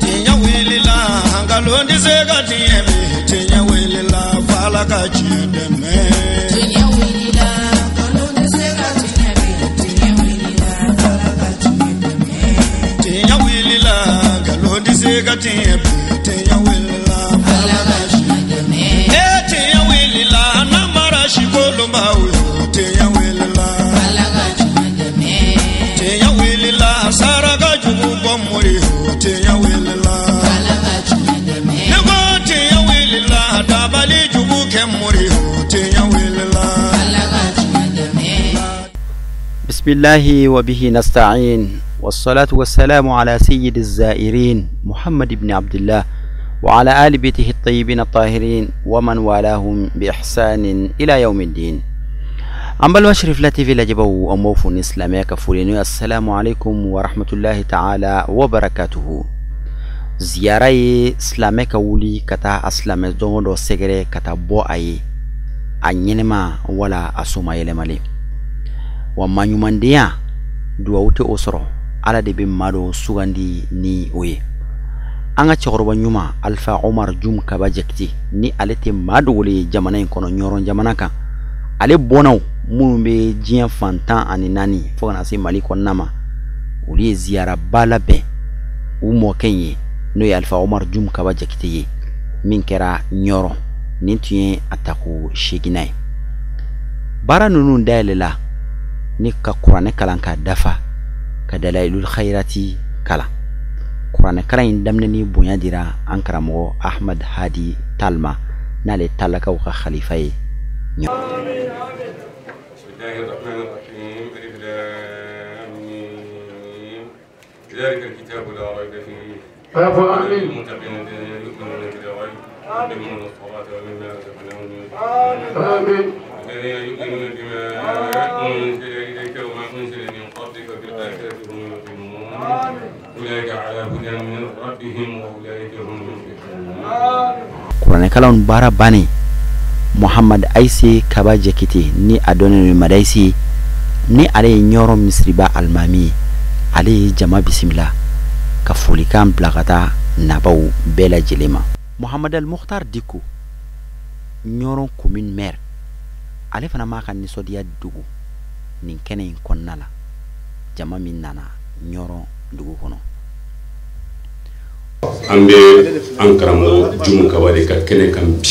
Tiɲɛ wulila nkalon tɛ se ka tiɲɛ bi tiɲɛ wulila f'Ala ka tiɲɛ dɛmɛ. Tiɲɛ wulila nkalon tɛ se ka tiɲɛ bi tiɲɛ wulila f'Ala ka tiɲɛ dɛmɛ. Tiɲɛ wulila nkalon tɛ se ka tiɲɛ bi tiɲɛ wulila f'Ala ka tiɲɛ dɛmɛ. Ee tiɲɛ wulila namara sikolonbaw yo tiɲɛ wulila f'Ala ka tiɲɛ dɛmɛ. Tiɲɛ wulila saraka jugu bɔ mori yo tiɲɛ wulila f'Ala ka tiɲɛ dɛmɛ. Ne ko tiɲɛ wulila dabali jugu kɛ mori yo tiɲɛ wulila f'Ala ka tiɲɛ dɛmɛ. بسم الله وبه نستعين والصلاة والسلام على سيد الزائرين محمد بن عبد الله وعلى آل بيته الطيبين الطاهرين ومن والاهم بإحسان إلى يوم الدين. An balima Cherifla TV lajɛbaw, an b'aw fo ni silamɛya ka foli n'o ye assalamu alaikum wa rahmatullahi ta'ala wa barakatuhu. Ziyara ye silamɛ ka wuli ka taa a silamɛ dɔngɔ dɔ sɛgɛrɛ ka taa bɔ a ye a ɲɛnɛma wala a soma yɛlɛmalen wa maɲumandenya duwawu tɛ o sɔrɔ, Ala de bɛ maa dɔ sugandi ni o ye. An ka cɛkɔrɔba ɲuman Alpha Omar Jum Kaba Jakite, ni ale tɛ maa dogolen ye jamana in kɔnɔ, Ɲɔrɔn jamana kan, ale bɔnnaw minnu bɛ diɲɛ fan 14 fo ka na se Mali kɔnɔna ma, olu ye ziyaraba labɛn u mɔkɛ in ye, n'o ye Alpha Omar Jum Kaba Jakite ye, min kɛra Ɲɔrɔn. Nin tun ye a tako 8nan ye. Baara ninnu dayɛlɛla ni ka kuranɛ kalan k'a dafa, ka dalailul khairati kalan. Kuranɛ kalan in daminɛ ni bonya dira an karamɔgɔ Ahmad Hadi Talma, n'ale talakaw ka khalifa ye. بسم الله الرحمن الرحيم ألف لام ميم ذلك الكتاب لا ريب فيه للمتقين الذين يؤمنون بالغيب ويقيمون الصلاة ومما رزقناهم ينفقون الذين يؤمنون بما أنزل إليك وما أنزل من قبلك وبالآخرة هم يوقنون أولئك على هدى من ربهم وأولئك هم المفلحون. Kuranɛ kalanw baara bannen, Muhammad Aise Kaba Jakite, ni a dɔnnen don Madaisi, ni ale ye Ɲɔrɔ misiriba alimami ye, ale ye jama bisimila ka folikan bila ka taa nabaw bɛɛ lajɛlen ma. Muhammad Al Mukhtar Diko, Ɲɔrɔ commune maire, ale fana m'a ka nisɔndiya dogo nin kɛnɛ in kɔnɔna la, jama min nana Ɲɔrɔ dugu kɔnɔ. An bɛ an karamɔgɔ Jumu Kaba de ka kɛnɛ kan bi.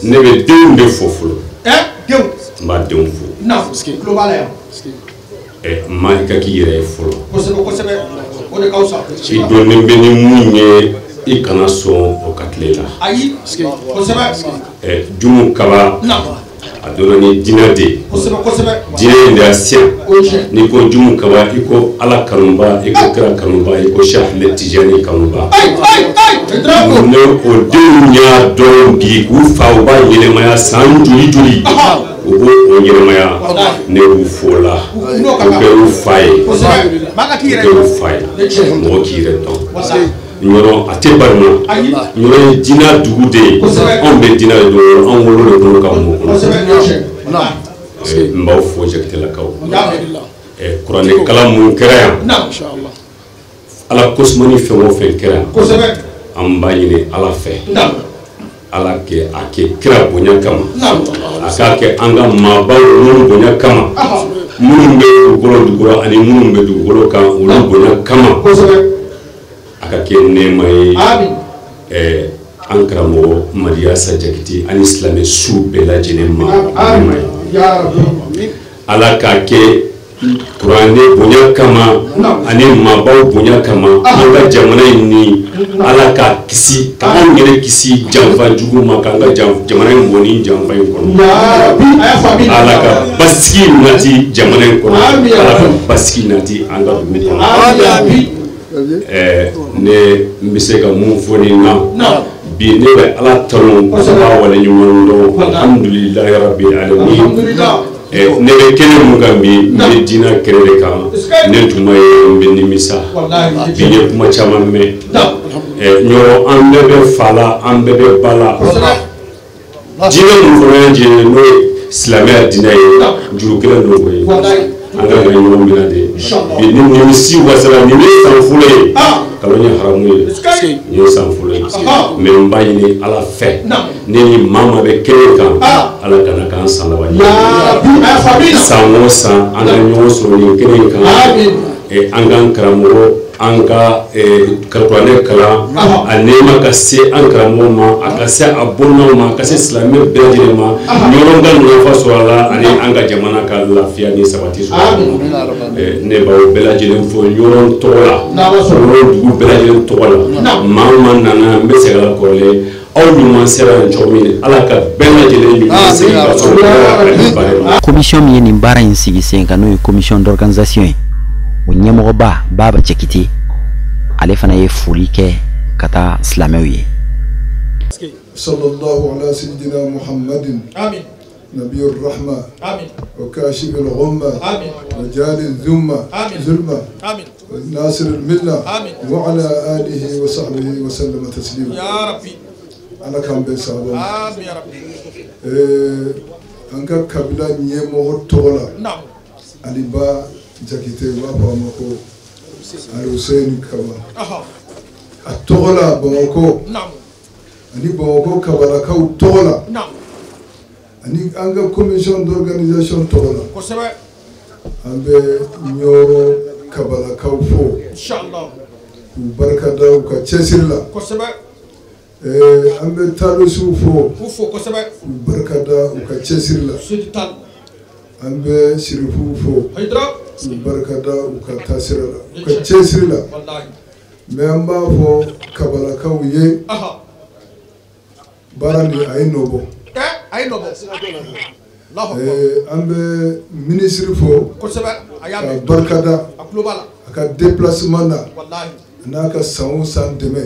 Ne bɛ denw de fo fɔlɔ. N b'a denw fo. Maa i ka k'i yɛrɛ ye fɔlɔ. I dɔnnen bɛ ni mun ye, i kana sɔn o ka tile la. Jumu Kaba a donna ni diinɛ de ye. Diinɛ in de y'a siyan. N'i ko Jumu Kaba, i ko Ala kanuba, i ko kira kanuba, i ko Cheikh Ahmed Tijani kanuba. Ne o denw y'a dɔn bi k'u faw b'a ɲɛnɛmaya san joli joli, u b'o o ɲɛnɛmaya, ne b'u fo la. O kɛr'u fa ye, o kɛr'u fa ye. Mɔgɔ k'i yɛrɛ dɔn. Ɲɔrɔ a tɛ balima. Ɲɔrɔ ye diinɛ dugu de ye. Anw bɛ diinɛ de dɔn, an wolo de kɔnɔ ka mɔ kɔnɔ. N b'aw fo Jakitelakaw. Kuranɛ kalan mun kɛra yan, Ala kosumani fɛn o fɛn kɛra yan, an b'a ɲini Ala fɛ, Ala kɛ a kɛ kira bonya kama, a k'a kɛ an ka maabaw ninnu bonya kama, minnu bɛ dugukolo jukɔrɔ ani minnu bɛ dugukolo kan, olu bonya kama, a ka kɛ nɛɛma ye an karamɔgɔ Madiyasa Jakite ani silamɛ su bɛɛ lajɛlen ma nɛɛma ye. Ala k'a kɛ kuranɛ bonya kama ani maabaw bonya kama, an ka jamana in ni Ala k'a kisi, k'anw yɛrɛ kisi janfa jugu ma, k'an ka jamana in bɔ ni janfa in kɔnɔ. Ala ka basigi nati jamana in kɔnɔ, Ala ka basigi nati an ka dugu kɔnɔ. Ne n bɛ se ka mun fɔ nin na bi, ne bɛ Ala tanu, b'a waleɲuman dɔn, alhamdulilayi rabbil alamin. Ne bɛ kɛnɛ mun kan bi, n bɛ diinɛ kɛnɛ de kan. Ne tun ma ye, n bɛ nimisa bi, n ye kuma caman mɛn. Ɲɔrɔ an bɛɛ bɛ fa la, an bɛɛ bɛ ba la. Diinɛ mun fana y'an jɛ, n'o ye silamɛya diinɛ ye, juru kelen don o ye. An ka kɛ ɲɔgɔn minɛ de. Bi ni nimisi wasara nin ye san fɔlɔ ye. Kalon ye haramu ye. Nin ye san fɔlɔ ye. Mais n b'a ɲini Ala fɛ. Ne ni maa maa bɛ kɛnɛ kan. Ala kana k'an san laban ye. San o san an ka ɲɔgɔn sɔrɔ nin kɛnɛ in kan. An k'an karamɔgɔ an ka kuranɛ kalan a nɛɛma ka se an karamɔgɔ ma a ka se a bɔnnaw ma a ka se silamɛ bɛɛ lajɛlen ma ɲɔgɔn ka nafa sɔrɔ a la ani an ka jamana ka lafiya ni sabati sɔrɔ a la. Ne b'aw bɛɛ lajɛlen fo ɲɔgɔn tɔgɔ la ɲɔgɔn dugu bɛɛ lajɛlen tɔgɔ la maa o maa nana n bɛ segin a la kɔrɔlen aw ɲuman sera yen cogo min Ala ka bɛɛ lajɛlen ɲuman segin ka sɔrɔ ani barika. Commission min ye nin baara in sigi sen kan n'o ye commission d'organisation ye o ɲɛmɔgɔba Baba Jakite ale fana ye foli kɛ ka taa silamɛw ye. Sallallahu ala sayyidina Muhammadin. Amin. Nabiyur rahma. Amin. Wa kashifil ghumma. Amin. Wa jalil dhumma. Amin. Zulma. Amin. Wa nasiril milla. Amin. Wa ala alihi wa sahbihi wa sallama taslima. Ya Rabbi. Ala k'an bɛn sababa ma. Amin ya Rabbi. An ka kabila ɲɛmɔgɔ tɔgɔ la. Naam. Aliba Jakite u b'a fɔ a ma ko Aluseni Kaba. A tɔgɔ la Bamakɔ. Ani Bamakɔ kabalakaw tɔgɔ la. Ani an ka commission d'organisation tɔgɔ la. An bɛ Ɲɔrɔ kabalakaw fo. K'u barika da u ka cɛsiri la. An bɛ Talosiw fo. K'u barika da u ka cɛsiri la. An bɛ Sirifuw fo. K'u barika da u ka taasira la u ka cɛsiri la. Mais an b'a fɔ kabalakaw ye baara nin a ye nɔ bɔ. An bɛ minisiri fo ka barika da a ka déplacement na a n'a ka san o san dɛmɛ.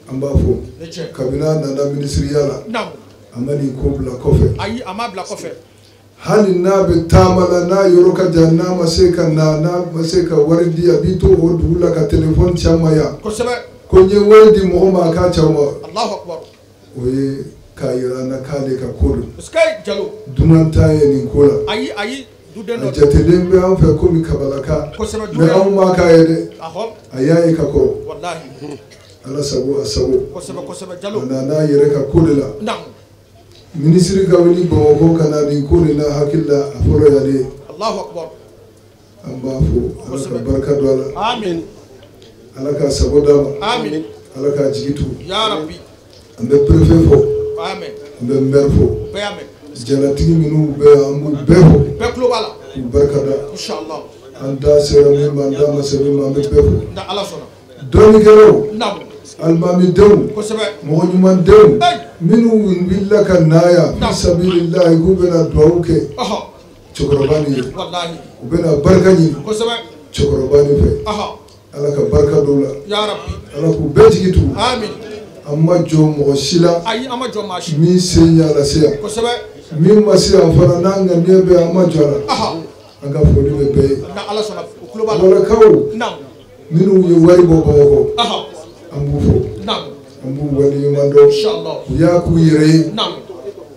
An b'a fɔ kabini a nana minisiriya la a ma nin ko bila kɔfɛ. Hali n'a bɛ taama la n'a yɔrɔ ka jan n'a ma se ka na n'a ma se ka wari di a b'i to o dugu la ka telefɔni ci an ma yan. Ko n ye wari di mɔgɔ ma a k'a ci aw ma. O ye k'a yira an na k'ale ka ko don. Dunan t'a ye nin ko la. A jatelen bɛ an fɛ komi kabalaka. Mais anw m'a k'a ye dɛ. A y'a ye ka kɔrɔ. Ala sago a sago. A nana a yɛrɛ ka ko de la. Minisiri ka wuli Bamakɔ ka na nin ko nin na hakili la a fɔlɔ y'ale ye. An b'a fo Ala ka barika don a la. Ala ka sago d'a ma. Ala k'a jigi tugu. An bɛ préfet fo. An bɛ maire fo. Jalatigi minnu bɛ yan an b'u bɛɛ fo. K'u barika da. An da sera min ma an da ma se min ma an bɛ bɛɛ fo. Dɔnnikɛlaw. Alimamidenw. Mɔgɔ ɲumandenw. Minnu wulila ka na yan fi sabilillahi k'u bɛna duwawu kɛ cɛkɔrɔba nin ye u bɛna barika ɲini cɛkɔrɔba nin fɛ Ala ka barika don u la Ala k'u bɛɛ jigi tugu. An ma jɔ mɔgɔ si la min sen y'a lase yan min ma se yan fana n'an ŋaniya bɛ an ma jɔ a la an ka foli bɛ bɛɛ ye. Walakaw minnu ye wari bɔ Bamakɔ an b'u fo. An b'u waleɲuman dɔn. U y'a k'u yɛrɛ ye.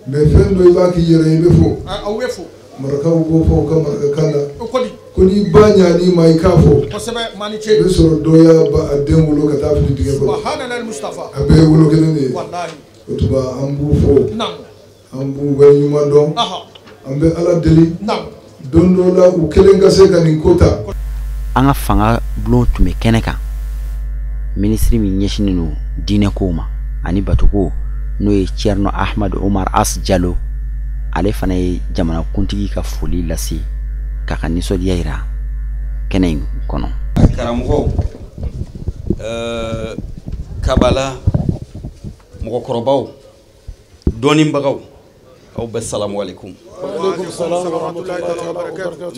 Mais fɛn dɔ i b'a k'i yɛrɛ ye i bɛ fo. Marakaw b'o fɔ u ka marakakan na. Ko n'i ba ɲan'i ma i k'a fɔ. I bɛ sɔrɔ dɔ y'a ba a den wolo ka taa fili dingɛ kɔnɔ. A bɛɛ ye wolo kelen de ye. O tuma an b'u fo. An b'u waleɲuman dɔn. An bɛ Ala deli. Don dɔ la u kelen ka se ka nin ko ta. An ka fanga bulon tun bɛ kɛnɛ kan. Minisiri min ɲɛsinnen don diinɛkow ma ani batuko n'o ye Thierno Ahmad Omar As Jalo ale fana ye jamanakuntigi ka foli lase k'a ka nisɔndiya yira kɛnɛ in kɔnɔ. Karamɔgɔw kabala mɔgɔkɔrɔbaw dɔnnibagaw aw bɛɛ salamu aleykum.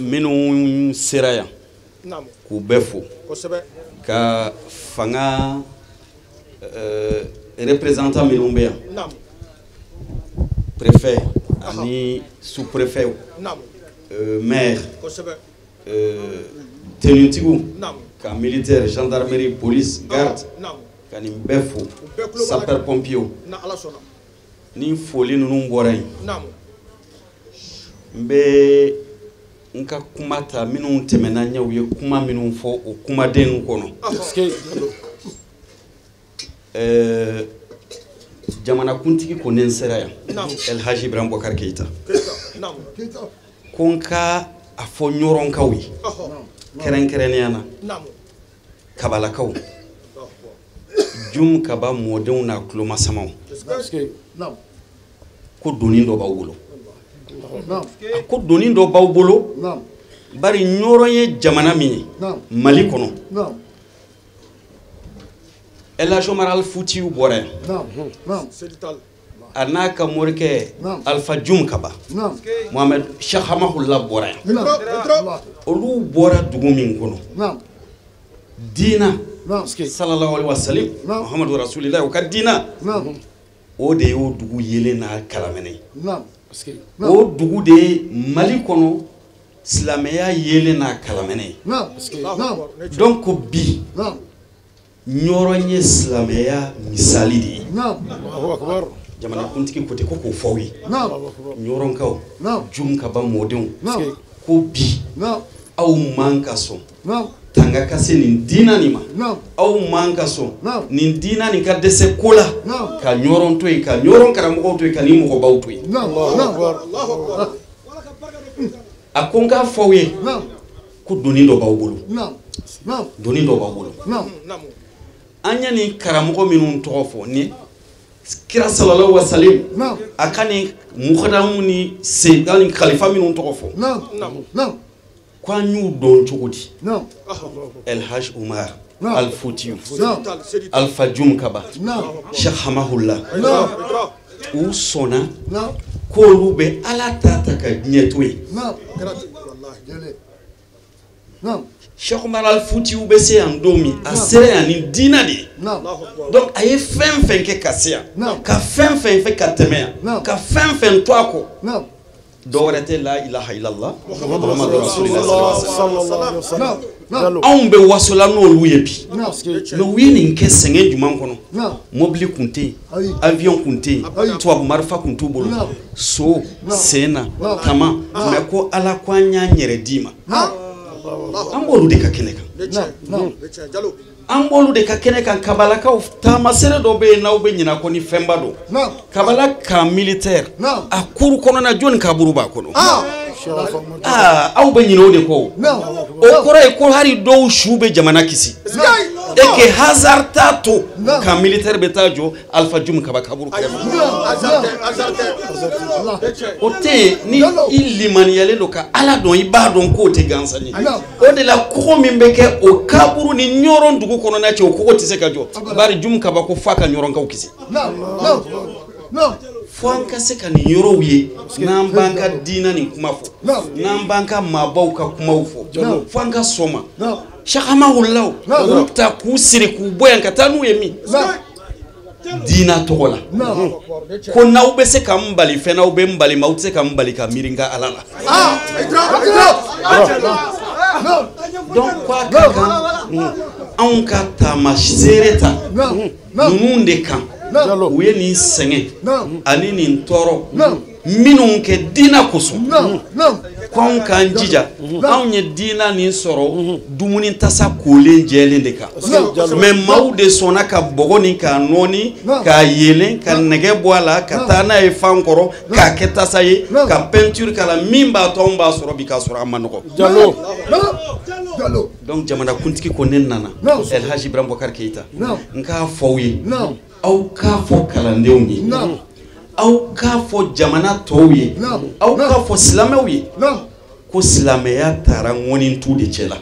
Minnu sera yan k'u bɛɛ fo ka fanga représentant minnu bɛ yan préfet ani sous-préfet maire tenutigiw ka militaire gendarmerie police garde ka nin bɛɛ fo sapeur pompier ni foli ninnu bɔra yen n bɛ N ka kuma ta minnu tɛmɛna ɲɛ u ye kuma minnu fɔ o kumaden kɔnɔ. Jamanakuntigi ko ne sera yan El Hadji Ibrahim Boubacar Keïta ko n ka a fɔ ɲɔrɔnkaw ye kɛrɛnkɛrɛnnenya na kabalakaw Jum Kaba mɔdenw n'a tulomasamaw ko doni dɔ b'aw bolo. A ko doni dɔ b'aw bolo bari ɲɔrɔn ye jamana min ye Mali kɔnɔ. El Hadji Omar Al Foutiyou bɔra yan a n'a ka morikɛ Alpha Jum Kaba Mohamed Cheikh Hamahula bɔra yan. Olu bɔra dugu min kɔnɔ diina sallallahu alaihi wasallam Muhammadu Rasulillah u ka diina o de y'o dugu yelen n'a kalamɛnɛ ye. O dugu de ye Mali kɔnɔ silamɛya yelen n'a kalamɛnɛ ye. Donc bi ɲɔrɔn ye silamɛya misali de ye. Jamanakuntigi ko ten ko k'o fɔ aw ye ɲɔrɔnkaw Jum Kaba mɔdenw ko bi aw man ka sɔn tanga ka se nin diina nin ma, aw man ka sɔn nin diina nin ka dɛsɛ ko la ka ɲɔrɔn to yen, ka ɲɔrɔn karamɔgɔw to yen, ka nin mɔgɔbaw to yen. A ko n k'a fɔ aw ye ko doni dɔ b'aw bolo, doni dɔ b'aw bolo. An ye nin karamɔgɔ minnu tɔgɔ fɔ ni kira sallallahu alaihi wasallam a ka nin mukadamu ni sedan ni khalifa minnu tɔgɔ fɔ ko an y'u dɔn cogo di? El Hadji Omar Al Foutiyou Alpha Jum Kaba Cheikh Hamahula u sɔnna k'olu bɛ Ala ta ta ka diɲɛ to yen. Cheikh Omar Al Foutiyou bɛ se yan don min a sera yan ni diina de ye. Donc a ye fɛn fɛn kɛ ka se yan, ka fɛn fɛn fɛ ka tɛmɛ yan, ka fɛn fɛn to a kɔ, dɔwɛrɛ tɛ la ilaha illallah Muhammadu Rasulillah sallallahu alaihi wasallam. Anw bɛ wasola n'olu ye bi, mais u ye nin kɛ sɛgɛn jumɛn kɔnɔ? Mobili kun tɛ yen, avion kun tɛ yen, tubabu marifa kun t'u bolo, so sen na tama, mais ko Ala ko an y'an yɛrɛ d'i ma. An b'olu de ka kɛnɛ kan, an b'olu de ka kɛnɛ kan. Kabalakaw taamasere dɔ bɛ yen n'aw bɛ ɲinɛ ko ni fɛnba don. Kabala camp militaire a kuru kɔnɔna jɔnni kaburu b'a kɔnɔ? Aw bɛ ɲinɛ o de kɔ. O kɔrɔ ye ko hali dɔw su bɛ jamana kisi et que hasard t'a to camp militaire bɛ taa jɔ Alpha Jum Kaba kaburu kɛrɛfɛ. O tɛ yen. Ni i limaniyalen don ka Ala dɔn, i b'a dɔn k'o tɛ gansan ye. O de la kogo min bɛ kɛ o kaburu ni ɲɔrɔn dugu kɔnɔna cɛ, o kogo tɛ se ka jɔ bari Jum Kaba ko f'a ka ɲɔrɔnkaw kisi. Fo an ka se ka nin yɔrɔw ye n'an b'an ka diina nin kuma fɔ, n'an b'an ka maabaw ka kumaw fɔ, fo an ka sɔn ma. Cheikh Hamahulaw k'u ta k'u siri k'u bɔ yan ka taa n'u ye min diina tɔgɔ la, ko n'aw bɛ se ka n bali fɛn n'aw bɛ n bali ma, aw tɛ se ka n bali ka miiri n ka Ala la. Donc k'a ka kan anw ka taamaseere ta ninnu de kan. U ye nin sɛgɛn ani nin tɔɔrɔ minnu kɛ diina kosɔn, ko anw k'an jija. Anw ye diina nin sɔrɔ dumuni tasa kolen jɛlen de kan, mais maaw de sɔnna ka bɔgɔ ni k'a nɔɔni k'a yeelen ka nɛgɛ bɔ a la ka taa n'a ye fan kɔrɔ k'a kɛ tasa ye ka peinture k'a la min b'a to anw b'a sɔrɔ bi k'a sɔrɔ a ma nɔgɔ. Donc jamanakuntigi ko ne nana El Hadji Ibrahim Boubacar Keïta n k'a fɔ aw ye, aw k'a fɔ kalandenw ye, aw k'a fɔ jamana tɔw ye, aw k'a fɔ silamɛw ye ko silamɛya taara ŋɔni tu de cɛ la.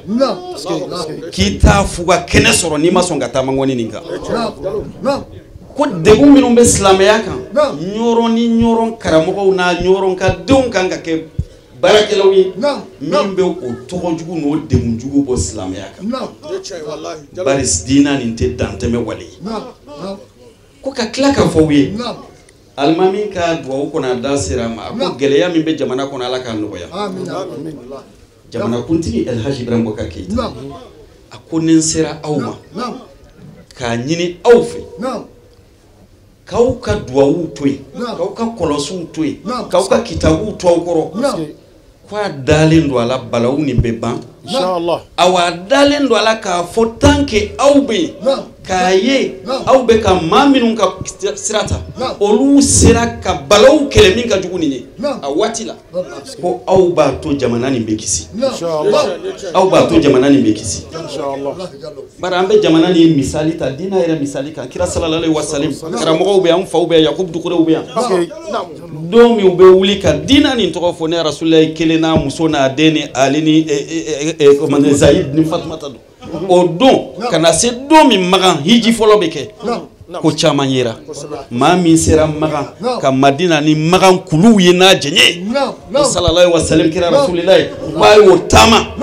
K'i t'a fuga kɛnɛ sɔrɔ n'i ma sɔn ka taama ŋɔni nin kan. Ko degun minnu bɛ silamɛya kan, ɲɔrɔn ni ɲɔrɔn karamɔgɔw n'a ɲɔrɔn ka denw kan ka kɛ baarakɛlaw ye min bɛ o tɔgɔ jugu n'o degun jugu bɔ silamɛya kan. Bari diina nin tɛ dantɛmɛ wale ye. Ko ka tila ka fɔ u ye, alimami ka duwawu kɔnɔ a da sera a ma, a ko gɛlɛya min bɛ jamana kɔnɔ Ala k'a nɔgɔya. Jamanakuntigi El Hadji Ibrahim Boubacar Keïta a ko ni n sera aw ma k'a ɲini aw fɛ k'aw ka duwawuw to yen, k'aw ka kɔlɔsiw to yen, k'aw ka kitabuw to aw kɔrɔ, Ko a dalen don a la balawu nin bɛ ban. Awa a dalen don a la k'a fɔ tant que aw bɛ yen k'a ye aw bɛ ka maa minnu ka sira ta olu sera ka balawu kɛlɛ min ka jugu nin ye a waati la ko aw b'a to jamana nin bɛ kisi. Aw b'a to jamana nin bɛ kisi. Bari an bɛ jamana nin misali ta diinɛ yɛrɛ misali kan kira sallallahu alaihi wasallam karamɔgɔw bɛ yan an faw bɛ yan Yakubu Dukurew bɛ yan don min u bɛ wuli ka diinɛ nin tɔgɔ fɔ ne Rasulullahi kelen n'a muso n'a den ni Ali ni Zayid ni Fatumata don o don ka na se don min Makan hiji fɔlɔ bɛ kɛ ko caman yera maa min sera Makan ka Madina ni Makan kuluw ye n'a jɛɲɛ ko sallallahu alaihi wasallam kira Rasulillahi k'a y'o taama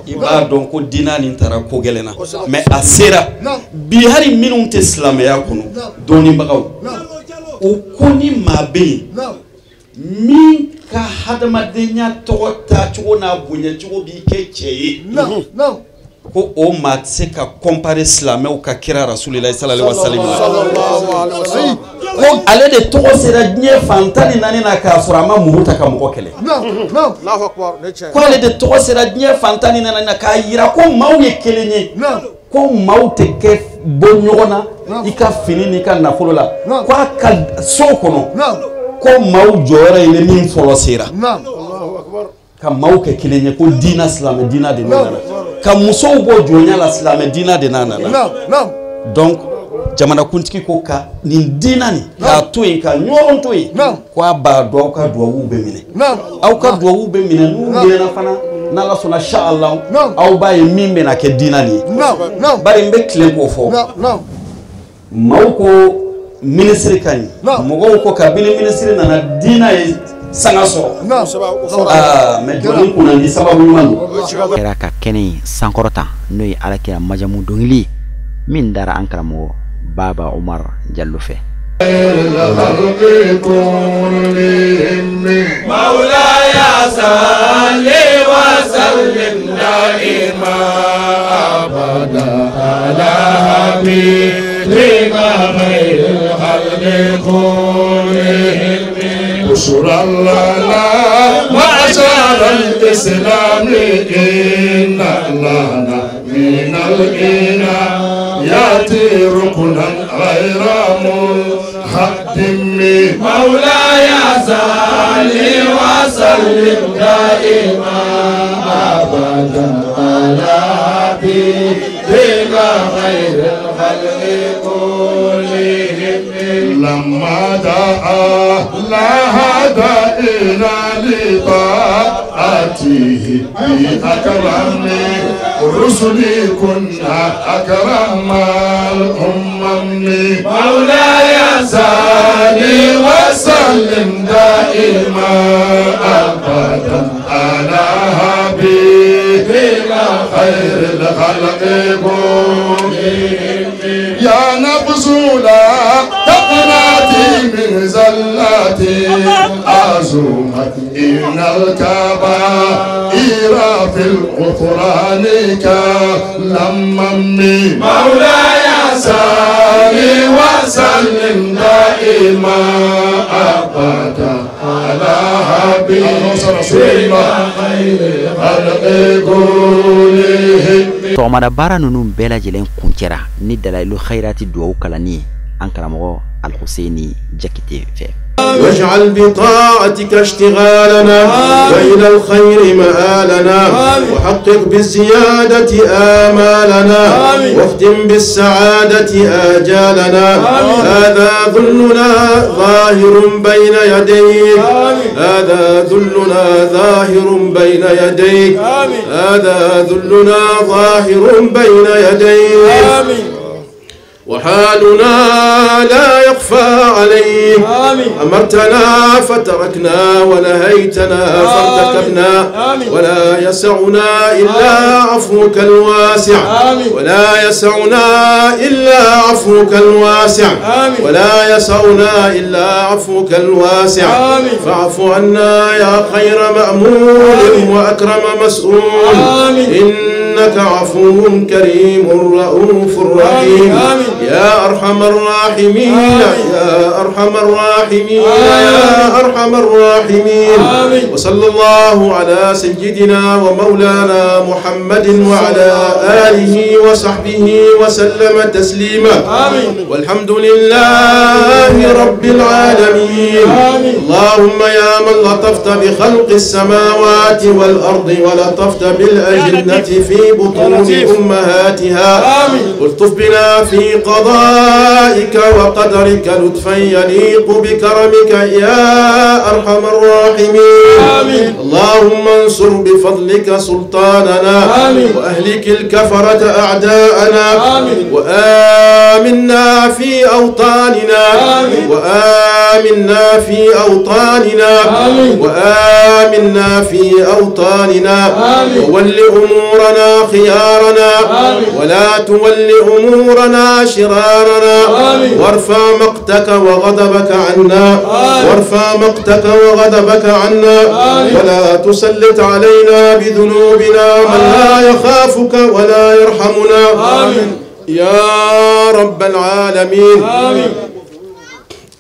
i b'a dɔn ko diinɛ nin taara ko gɛlɛn na mais a sera bi hali minnu tɛ silamɛya kɔnɔ dɔnnibagaw u ko ni maa bɛ yen min ka hadamadenya tɔgɔ taacogo n'a bonyacogo b'i kɛ cɛ ye ko o maa tɛ se ka comparer silamɛw ka kira Rasulillahi sallallahu alaihi wasallam ko ale de tɔgɔ sera diɲɛ fan 14 na k'a sɔrɔ a ma muru ta ka mɔgɔ kɛlɛ ko ale de tɔgɔ sera diɲɛ fan 14 na k'a yira ko maaw ye kelen ye ko maaw tɛ kɛ bɔ ɲɔgɔn na i ka fini n'i ka nafolo la ko a ka so kɔnɔ ko maaw jɔyɔrɔ ye ni min fɔlɔ sera ka maaw kɛ kelen ye ko diinɛ silamɛ diinɛ de nana ka musow bɔ jɔnya la silamɛ diinɛ de nana donc jamanakuntigi ko ka nin diinɛ nin k'a to yen ka ɲɔgɔn to yen ko a b'a dɔn aw ka duwawu bɛ minɛ aw ka duwawu bɛ minɛ n'u minɛna fana n'Ala sɔnna inshallah aw b'a ye min bɛna kɛ diinɛ nin ye bari n bɛ tilen k'o fɔ maaw ko minisiri ka ɲi mɔgɔw ko kabini minisiri nana diinɛ ye sanga sɔrɔ mais jɔnni kunna ni sababu ɲuman don kɛra ka kɛnɛ in sankɔrɔta n'o ye Ala kira majamu dɔnkili min dara an karamɔgɔ Baba Umar Jallo fɛ. بشرى لنا معشر الإسلام إن لنا من العنايات ركنا غير منهدم مولاي صل وسلم دائما أبدا على حبيبك خير الخلق كلهم لما دعا لا هدى إلى لطاعته بأكرم الرسل كنا أكرم الأمم مولاي صل وسلم دائما أبدا على حبيبك خير الخلق كلهم يا نفس لا تقنعتي من زلاتي عزومت إن الكبائر في الغفران كالأمم مولاي صل وسلم دائما أبدا على حبيبك خير الخلق كلهم. Sɔgɔmada baara ninnu bɛɛ lajɛlen kuncɛra ni dalayilu khayirati duwawu kalanni ye an karamɔgɔ Alhusseini Jakite fɛ. واجعل بطاعتك اشتغالنا وإلى الخير مآلنا وحقق بالزيادة آمالنا واختم بالسعادة آجالنا هذا ذلنا ظاهر بين يديك هذا ذلنا ظاهر بين يديك هذا ذلنا ظاهر بين يديك وحالنا لا يخفى عليك أمرتنا فتركنا ونهيتنا فارتكبنا ولا يسعنا إلا عفوك الواسع ولا يسعنا إلا عفوك الواسع ولا يسعنا إلا عفوك الواسع فاعف عنا يا خير مأمول وأكرم مسؤول إن إنك عفو كريم رؤوف رحيم. يا أرحم الراحمين، يا أرحم الراحمين، يا أرحم الراحمين. وصلى الله على سيدنا ومولانا محمد وعلى آله وصحبه وسلم تسليما. والحمد لله رب العالمين. اللهم يا من لطفت بخلق السماوات والأرض ولطفت بالأجنة في بطون أمهاتها، الطف بنا في قضائك وقدرك لطفا يليق بكرمك يا أرحم الراحمين. اللهم انصر بفضلك سلطاننا، وأهلك الكفرة أعداءنا، وآمنا في أوطاننا، وآمنا في أوطاننا، وآمنا في أوطاننا، وول أمورنا خيارنا، ولا تول أمورنا شرارنا، وارفع مقتك وغضبك عنا، وارفع مقتك وغضبك عنا، ولا تسلط علينا بذنوبنا من لا يخافك ولا يرحمنا. يا رب العالمين.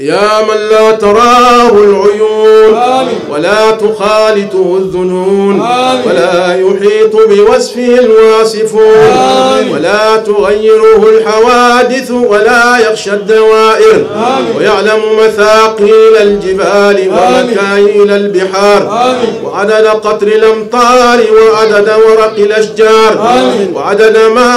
يا من لا تراه العيون، ولا تخالطه الذنون، ولا يحيط بوصفه الواصفون، ولا تغيره الحوادث، ولا يخشى الدوائر، ويعلم مثاقيل الجبال ومكاييل البحار، وعدد قطر الأمطار، وعدد ورق الأشجار، وعدد ما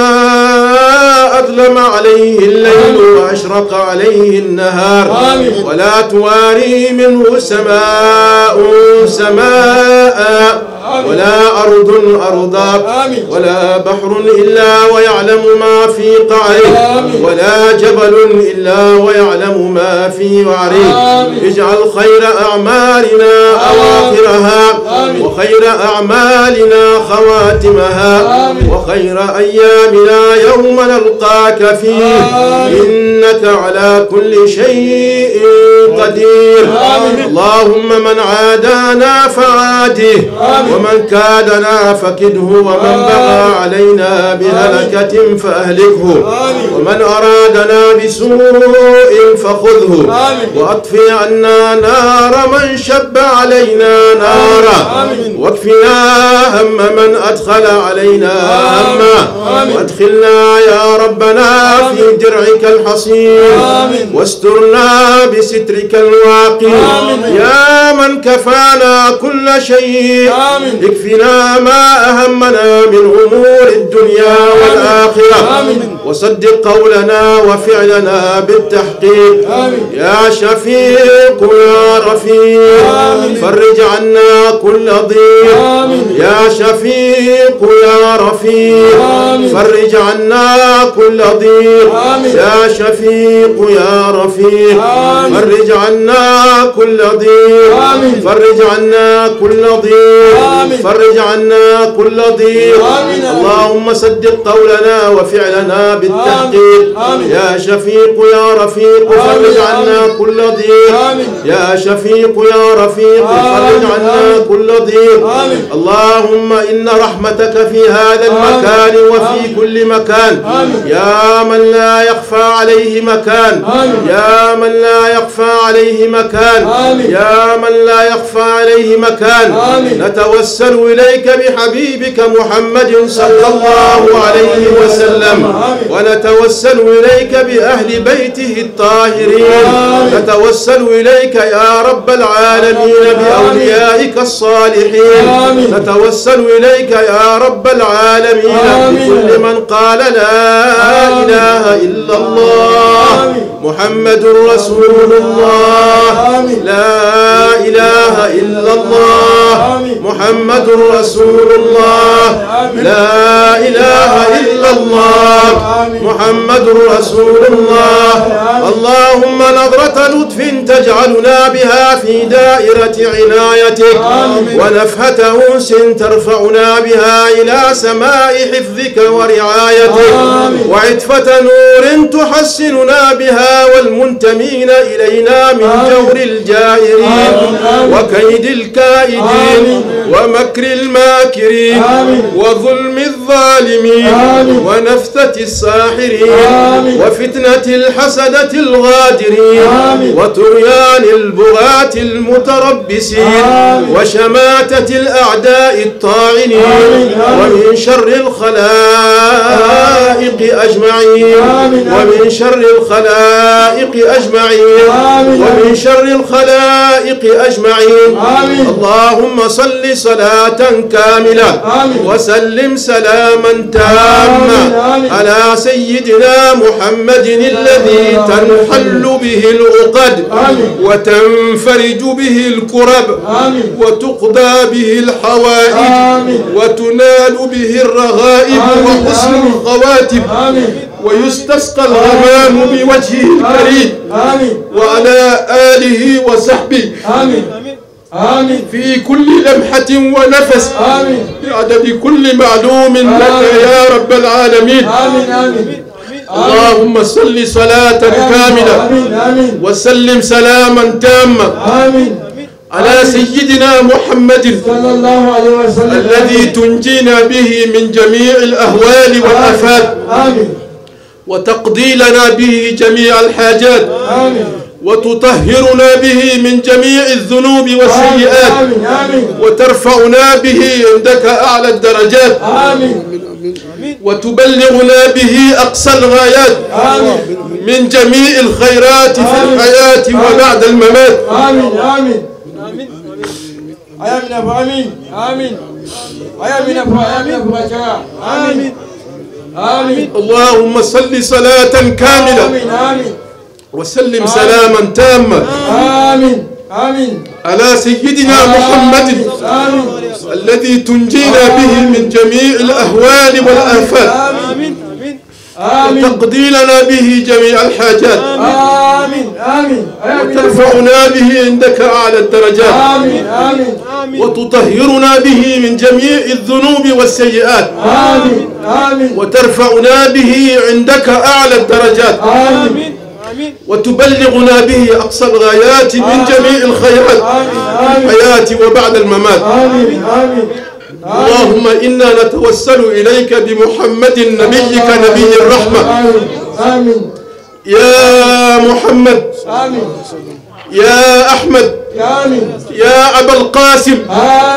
أظلم عليه الليل وأشرق عليه النهار، ولا تواري منه سماء سماء، ولا أرض أرضا، ولا بحر إلا ويعلم ما في قعره، ولا جبل إلا ويعلم ما في وعره. اجعل خير أعمالنا أواخرها، وخير أعمالنا خواتمها، وخير أيامنا يوم نلقاك فيه، إنك على كل شيء قدير. اللهم من عادانا فعاده، ومن كادنا فكده، ومن بغى علينا بهلكة فأهلكه، ومن أرادنا بسوء فخذه، وأطفئ عنا نار من شب علينا نارا، واكفنا هم من أدخل علينا هما، وأدخلنا يا ربنا في درعك الحصين، واسترنا بسترك الواقي. يا من كفانا كل شيء، اكفنا ما أهمنا من أمور الدنيا والآخرة، وصدق قولنا وفعلنا بالتحقيق. يا شفيق يا رفيق، فرج عنا كل ضيق. يا شفيق يا رفيق، فرج عنا كل ضيق. يا شفيق يا رفيق، فرج عنا كل ضيق، فرج عنا كل ضيق، فرج عنا كل ضيق. اللهم صدق قولنا وفعلنا بالتحقيق. يا شفيق يا رفيق، فرج عنا كل ضيق. يا شفيق يا رفيق، فرج عنا كل ضيق. اللهم إن رحمتك في هذا المكان وفي كل مكان. يا من لا يخفى عليه مكان، يا من لا يخفى عليه مكان، يا من لا يخفى عليه مكان، نتوسل إليك بحبيبك محمد صلى الله عليه وسلم، ونتوسل إليك بأهل بيته الطاهرين، نتوسل إليك يا رب العالمين بأوليائك الصالحين، نتوسل إليك يا رب العالمين بكل من قال لا إله إلا الله محمد رسول الله، لا إله إلا الله محمد رسول الله، لا إله إلا الله محمد رسول الله. اللهم نظرة لطف تجعلنا بها في دائرة عنايتك، ونفحة أنس ترفعنا بها إلى سماء حفظك ورعايتك، وعتفة نور تحسننا بها والمنتمين إلينا من جور الجائرين وكيد الكائدين ومكر الماكرين وظلم الظالمين. الظالمين ونفثة الساحرين وفتنة الحسدة الغادرين وطغيان البغاة المتربصين وشماتة الأعداء الطاعنين ومن شر الخلائق أجمعين ومن شر الخلائق أجمعين ومن شر الخلائق أجمعين. اللهم صل صلاة كاملة وسلم سلاما تاما على سيدنا محمد الذي تنحل به العقد وتنفرج به الكرب وتقضى به الحوائج وتنال به الرغائب وحسن الخواتم ويستسقى الغمام بوجهه الكريم وعلى آله وصحبه في كل لمحة ونفس بعدد كل معلوم لك يا رب العالمين. اللهم صل صلاة كاملة وسلم سلاما تاما على سيدنا محمد صلى الله عليه وسلم الذي تنجينا به من جميع الأهوال والآفات وتقضي لنا به جميع الحاجات وتطهرنا به من جميع الذنوب والسيئات وترفعنا به عندك أعلى الدرجات وتبلغنا به أقصى الغايات من جميع الخيرات في الحياة وبعد الممات. آمين آمين آمين آمين آمين آمين. اللهم صل صلاة كاملة وسلم سلاما تاما آمين آمين على سيدنا محمد الذي تنجينا به من جميع الأهوال والآفات وتقضي لنا به جميع الحاجات آمين آمين وترفعنا به عندك أعلى الدرجات آمين آمين وتطهرنا به من جميع الذنوب والسيئات آمين آمين وترفعنا به عندك أعلى الدرجات آمين وتبلغنا به أقصى الغايات من جميع الخيرات في الحياة وبعد الممات. آمين آمين. اللهم إنا نتوسل إليك بمحمد نبيك نبي الرحمة. آمين. يا محمد آمين. يا أحمد آمين. يا أبا القاسم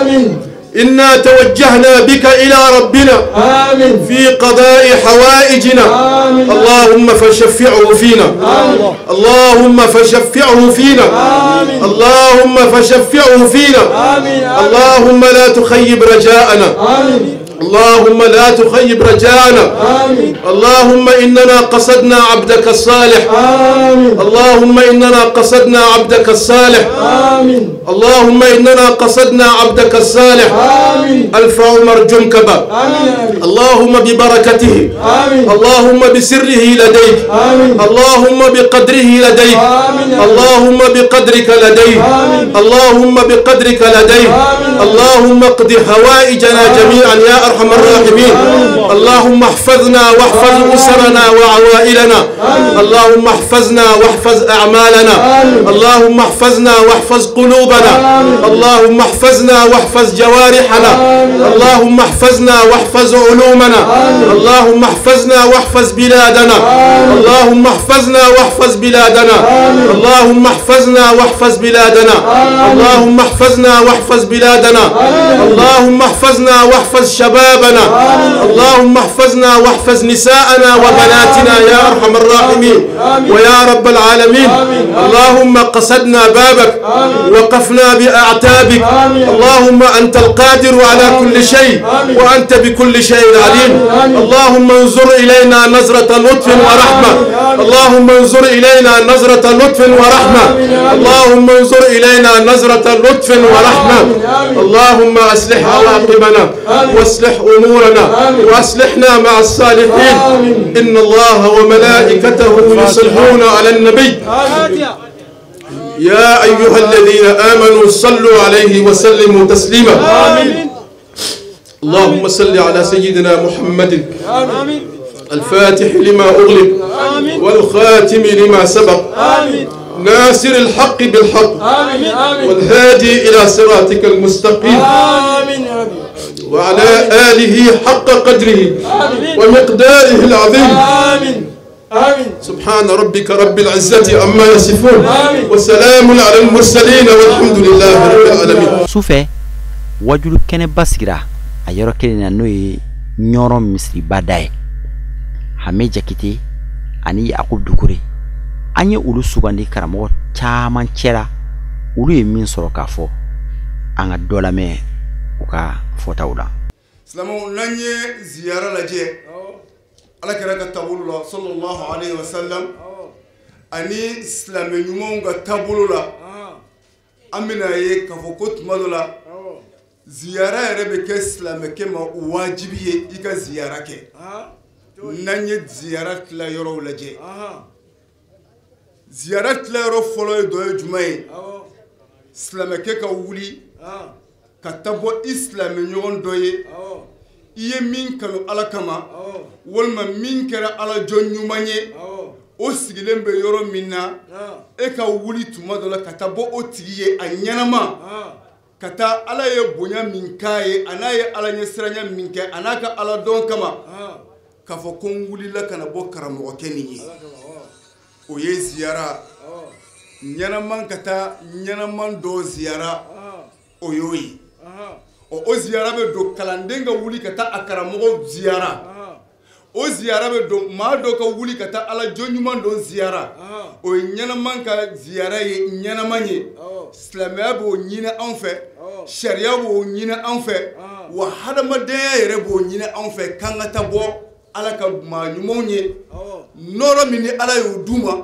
آمين. إنا توجهنا بك إلى ربنا آمين. في قضاء حوائجنا آمين. اللهم فشفعه فينا آمين. اللهم فشفعه فينا آمين. اللهم فشفعه فينا آمين. اللهم لا تخيب رجاءنا آمين. اللهم لا تخيب رجاءنا آمين. اللهم إننا قصدنا عبدك الصالح آمين. اللهم إننا قصدنا عبدك الصالح آمين. اللهم إننا قصدنا عبدك الصالح آمين. ألف عمر جنكبة آمين. اللهم ببركته آمين. اللهم بسره لديك آمين. اللهم بقدره لديك آمين. اللهم بقدرك لديك آمين. اللهم بقدرك لديك آمين. اللهم اقض حوائجنا جميعا يا أرحم الراحمين. اللهم احفظنا واحفظ أسرنا وعوائلنا. اللهم احفظنا واحفظ أعمالنا. اللهم احفظنا واحفظ قلوبنا. اللهم احفظنا واحفظ جوارحنا. اللهم احفظنا واحفظ علومنا. اللهم احفظنا واحفظ بلادنا. اللهم احفظنا واحفظ بلادنا. اللهم احفظنا واحفظ بلادنا. اللهم احفظنا واحفظ بلادنا. اللهم احفظنا واحفظ شبابنا. اللهم احفظنا واحفظ نساءنا وبناتنا يا أرحم الراحمين ويا رب العالمين. اللهم قصدنا بابك وقفنا بأعتابك. اللهم أنت القادر على كل شيء وأنت بكل شيء عليم. اللهم انظر إلينا نظرة لطف ورحمة. اللهم انظر إلينا نظرة لطف ورحمة. اللهم انظر إلينا نظرة لطف ورحمة. اللهم أصلح عواقبنا واصلح أمورنا وأصلحنا مع الصالحين. إن الله وملائكته يصلون على النبي. يا أيها الذين آمنوا صلوا عليه وسلموا تسليما. اللهم صل على سيدنا محمد الفاتح لما أغلق والخاتم لما سبق ناصر الحق بالحق والهادي إلى صراطك المستقيم وعلى آله حق قدره ومقداره العظيم. آمين. آمين. سبحان ربك رب العزة عما يصفون وسلام على المرسلين والحمد لله رب العالمين. Sufɛ wajulu kɛnɛba sigira a yɔrɔ kelen na, n'o ye Ɲɔrɔ misiriba da ye. Hame Jakite ani Yakub Dukure, an ye olu sugandi karamɔgɔ caman cɛla, olu ye min sɔrɔ k'a fɔ, an ka dɔ lamɛn u ka fɔtaw la. Silamɛw, n'an ye ziyara lajɛ Ala kɛra ka taabolo la sallallahu alayhi wa sallam ani silamɛ ɲumanw ka taabolo la, an bɛna ye k'a fɔ ko tuma dɔ la ziyara yɛrɛ bɛ kɛ silamɛkɛ ma wajibi ye i ka ziyara kɛ. N'an ye ziyara tila yɔrɔw lajɛ, ziyara tila yɔrɔ fɔlɔ ye dɔ ye jumɛn ye? Silamɛkɛ ka wuli ka taa bɔ i silamɛ ɲɔgɔn dɔ ye, i ye min kanu Ala kama walima min kɛra Ala jɔn ɲuman ye, o sigilen bɛ yɔrɔ min na, e ka wuli tuma dɔ la ka taa bɔ o tigi ye a ɲɛnama, ka taa Ala ye bonya min k'a ye, a n'a ye Ala ɲɛsiranya min kɛ, a n'a ka Ala dɔn kama, k'a fɔ ko n wulila ka na bɔ karamɔgɔkɛ nin ye. O ye ziyara ɲɛnaman, ka taa ɲɛnaman dɔ ziyara, o y'o ye. O ziyara bɛ don kalanden ka wuli ka taa a karamɔgɔ ziyara, o ziyara bɛ don maa dɔ ka wuli ka taa Ala jɔn ɲuman dɔ ziyara, o ye ɲɛnaman ka ziyara ye, ɲɛnaman ye. Silamɛya b'o ɲini anw fɛ, sariya b'o ɲini anw fɛ, wa hadamadenya yɛrɛ b'o ɲini anw fɛ, k'an ka taa bɔ Ala ka maa ɲumanw ye, nɔrɔ min ni Ala y'o d'u ma,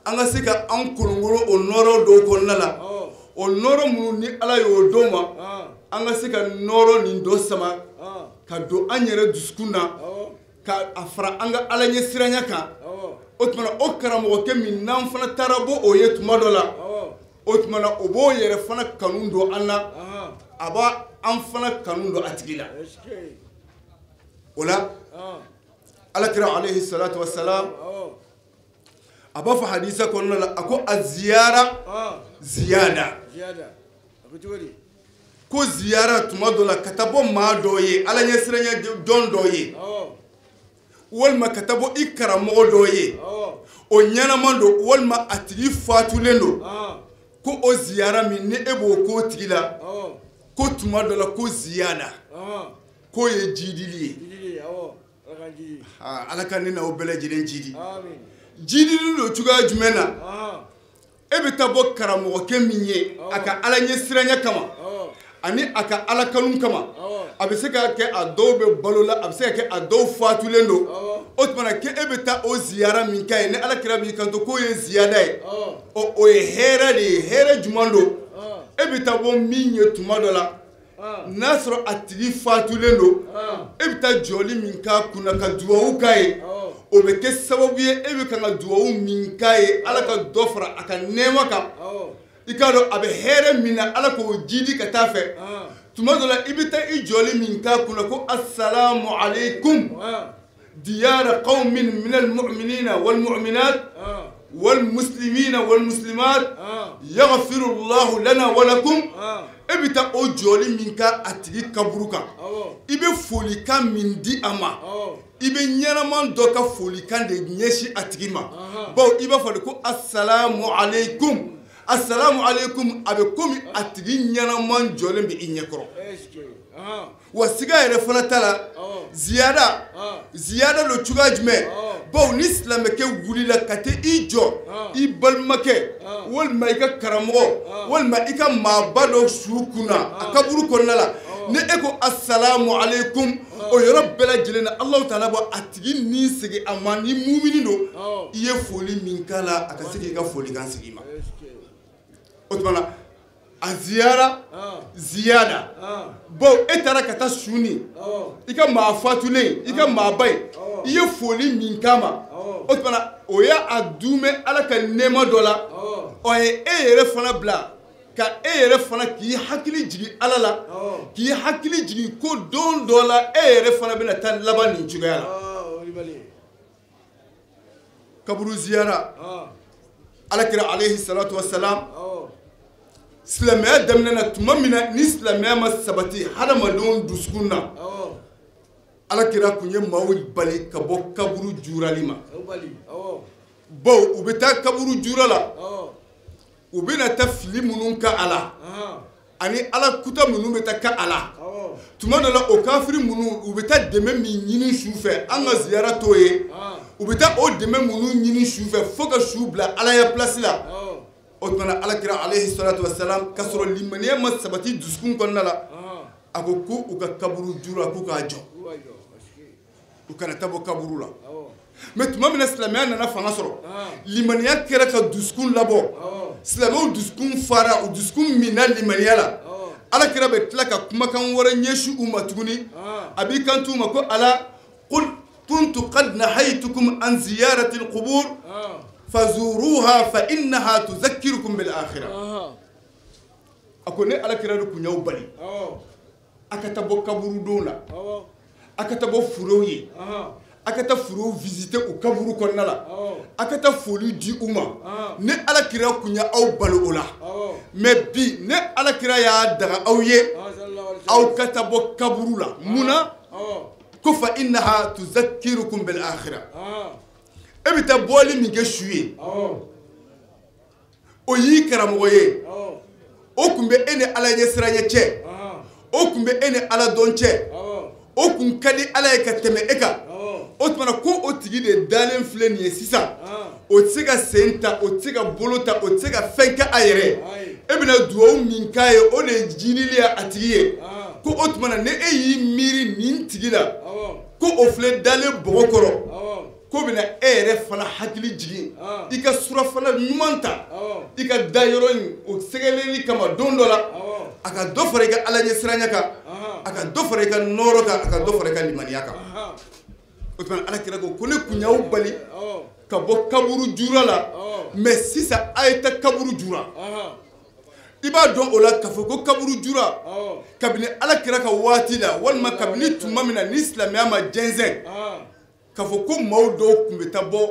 an ka se ka an kolonkolon o nɔrɔ dɔw kɔnɔna la. O nɔrɔ minnu ni Ala y'o d'o ma, an ka se ka nɔrɔ nin dɔ sama ka don an yɛrɛ dusukun na, ka a fara an ka Ala ɲɛsiranya kan. O tuma na, o karamɔgɔkɛ min n'an fana taara bɔ o ye tuma dɔ la, o tuma na o b'o yɛrɛ fana kanu don an na, a b'a an fana kanu don a tigi la. O la Ala kira alayhi salatu wa salam a b'a fɔ hadisa kɔnɔna la, a ko a ziyara ziyada, ko ziyara tuma dɔ la ka taa bɔ maa dɔ ye, Ala ɲɛsiranya jɔn dɔ ye, walima ka taa bɔ i karamɔgɔ dɔ ye, o ɲɛnaman don walima a tigi fatulen don, ko o ziyara min ni e b'o k'o tigi la, ko tuma dɔ la ko ziyada, k'o ye jidili ye. Ala ka ne n'aw bɛɛ lajɛlen jidi. Jidili don cogoya jumɛn na? E bɛ taa bɔ karamɔgɔkɛ min ye a ka Ala ɲɛsiranya kama ani a ka Ala kanu kama, a bɛ se ka kɛ a dɔw bɛ balo la, a bɛ se ka kɛ a dɔw fatulen don. O tuma na k'e bɛ taa o ziyara min k'a ye, ni Ala kira b'i kanto k'o ye ziyada ye, o ye hɛrɛ de ye. Hɛrɛ jumɛn don? E bɛ taa bɔ min ye tuma dɔ la, n'a sɔrɔ a tigi fatulen don, e bɛ taa jɔli min k'a kunna ka duwawu k'a ye, o bɛ kɛ sababu ye e bɛ kan ka duwawu min k'a ye, Ala ka dɔ fara a ka nɛɛma kan. I k'a dɔn a bɛ hɛrɛ min na, Ala k'o jidi ka taa fɛ. Tuma dɔ la i bɛ taa i jɔli min k'a kunna ko asalamu aleykum diyara qawmin minal mu'minina wal mu'minat wal muslimina wal muslimat yaghfiru Allahu lana wa lakum. E bɛ taa o jɔli min k'a a tigi kaburu kan, i bɛ folikan min di a ma, i bɛ ɲɛnaman dɔ ka folikan de ɲɛsin a tigi ma, bawo i b'a fɔ de ko asalamu aleykum. Asalamu aleykum, a bɛ komi a tigi ɲɛnaman jɔlen bɛ i ɲɛkɔrɔ. Wa siga yɛrɛ fana ta la, ziyada ziyada don cogoya jumɛn? Bawo ni silamɛkɛ wulila ka taa i jɔ i balimakɛ walima i ka karamɔgɔ walima i ka maaba dɔ su kunna a kaburu kɔnɔna la, ni e ko asalamu aleykum, o yɔrɔ bɛɛ lajɛlen na Alahu taala b'a a tigi ni segin a ma. Ni mumini don, i ye foli min k'a la, a ka se k'i ka folikan segin i ma. O tuma na a ziyara ziyada, bawo e taara ka taa su ni i ka maa fatulen, i ka maaba ye, i ye foli min k'a ma, o tuma na o y'a dumɛ Ala ka nɛɛma dɔ la, o ye e yɛrɛ fana bila ka e yɛrɛ fana k'i hakili jigin Ala la, k'i hakili jigin ko don dɔ la e yɛrɛ fana bɛna taa laban nin cogoya la. Kaburu ziyara, Ala kira alayhi salatu wa salam, silamɛya daminɛ na tuma min na ni silamɛya ma sabati hadamadenw dusukun na, Ala kira kun ye maaw bali ka bɔ kaburu jurali ma. Bawo u bɛ taa kaburu jura la, u bɛna taa fili minnu ka a la ani ala kuta minnu bɛ taa ka a la. Tuma dɔ la o kafiri minnu u bɛ taa dɛmɛ min ɲini su fɛ, an ka ziyara t'o ye, u bɛ taa o dɛmɛ minnu ɲini su fɛ fo ka su bila ala ya place la. O tuma na ala kira alayhi salatu wasalam, k'a sɔrɔ limaniya ma sabati dusukun kɔnɔna la, a ko ko u ka kaburu jura k'u k'a jɔ, u kana taa bɔ kaburu la. Mais tuma min na silamɛya nana fanga sɔrɔ, limaniya kɛra ka dusukun labɔ, silamɛw dusukun fara, u dusukun minna limaniya la. Ala kira bɛ tila ka kumakan wɛrɛ ɲɛsin u ma tuguni, a b'i kanto u ma ko ala qul kuntu qad nahaytukum an ziyarati alqubur fazuruha fa innaha tuzakkirukum bil akhirah. A ko ne ala kira de kun y'aw bali a ka taa bɔ kaburudon la, a ka taa bɔ furew ye, a ka taa furew visiter u kaburu kɔnɔna la, a ka taa foli di u ma. Ne ala kira kun y'aw bali o la, mais bi ne ala kira y'a daga aw ye aw ka taa bɔ kaburu la. Mun na? Ko fa innaha tuzakkirukum bil akhirah. E bɛ taa bɔli min kɛ su ye, o y'i karamɔgɔ ye, o kun bɛ e ni ala ɲɛ siranɲɛ cɛ, o kun bɛ e ni ala dɔn cɛ, o kun ka di ala ye ka tɛmɛ e kan. O tuma na ko o tigi de dalen filɛ nin ye sisan, o tɛ se ka sen ta, o tɛ se ka bolo ta, o tɛ se ka fɛn kɛ a yɛrɛ. E bɛna dugawu min k'a ye, o de ye jinili ye a tigi ye. Ko o tuma na ni e y'i miiri nin tigi la, ko o filɛ dalen bɔgɔ kɔrɔ, ko bɛna e yɛrɛ fana hakili jigin, i ka surafana ɲuman ta, i ka da yɔrɔ in o sɛgɛlɛli kama don dɔ la, a ka dɔ fara i ka ala ɲɛsiranya kan, a ka dɔ fara i ka nɔɔrɔ kan, a ka dɔ fara i ka limaniya kan. O tuma ala kira ko ko ne kun y'aw bali ka bɔ kaburu jura la, mais sisan a ye taa kaburu jura. I b'a dɔn o la k'a fɔ ko kaburu jura kabini ala kira ka waati la, walima kabini tuma min na ni silamɛya ma jɛnsɛn, k'a fɔ ko maaw dɔw tun bɛ taa bɔ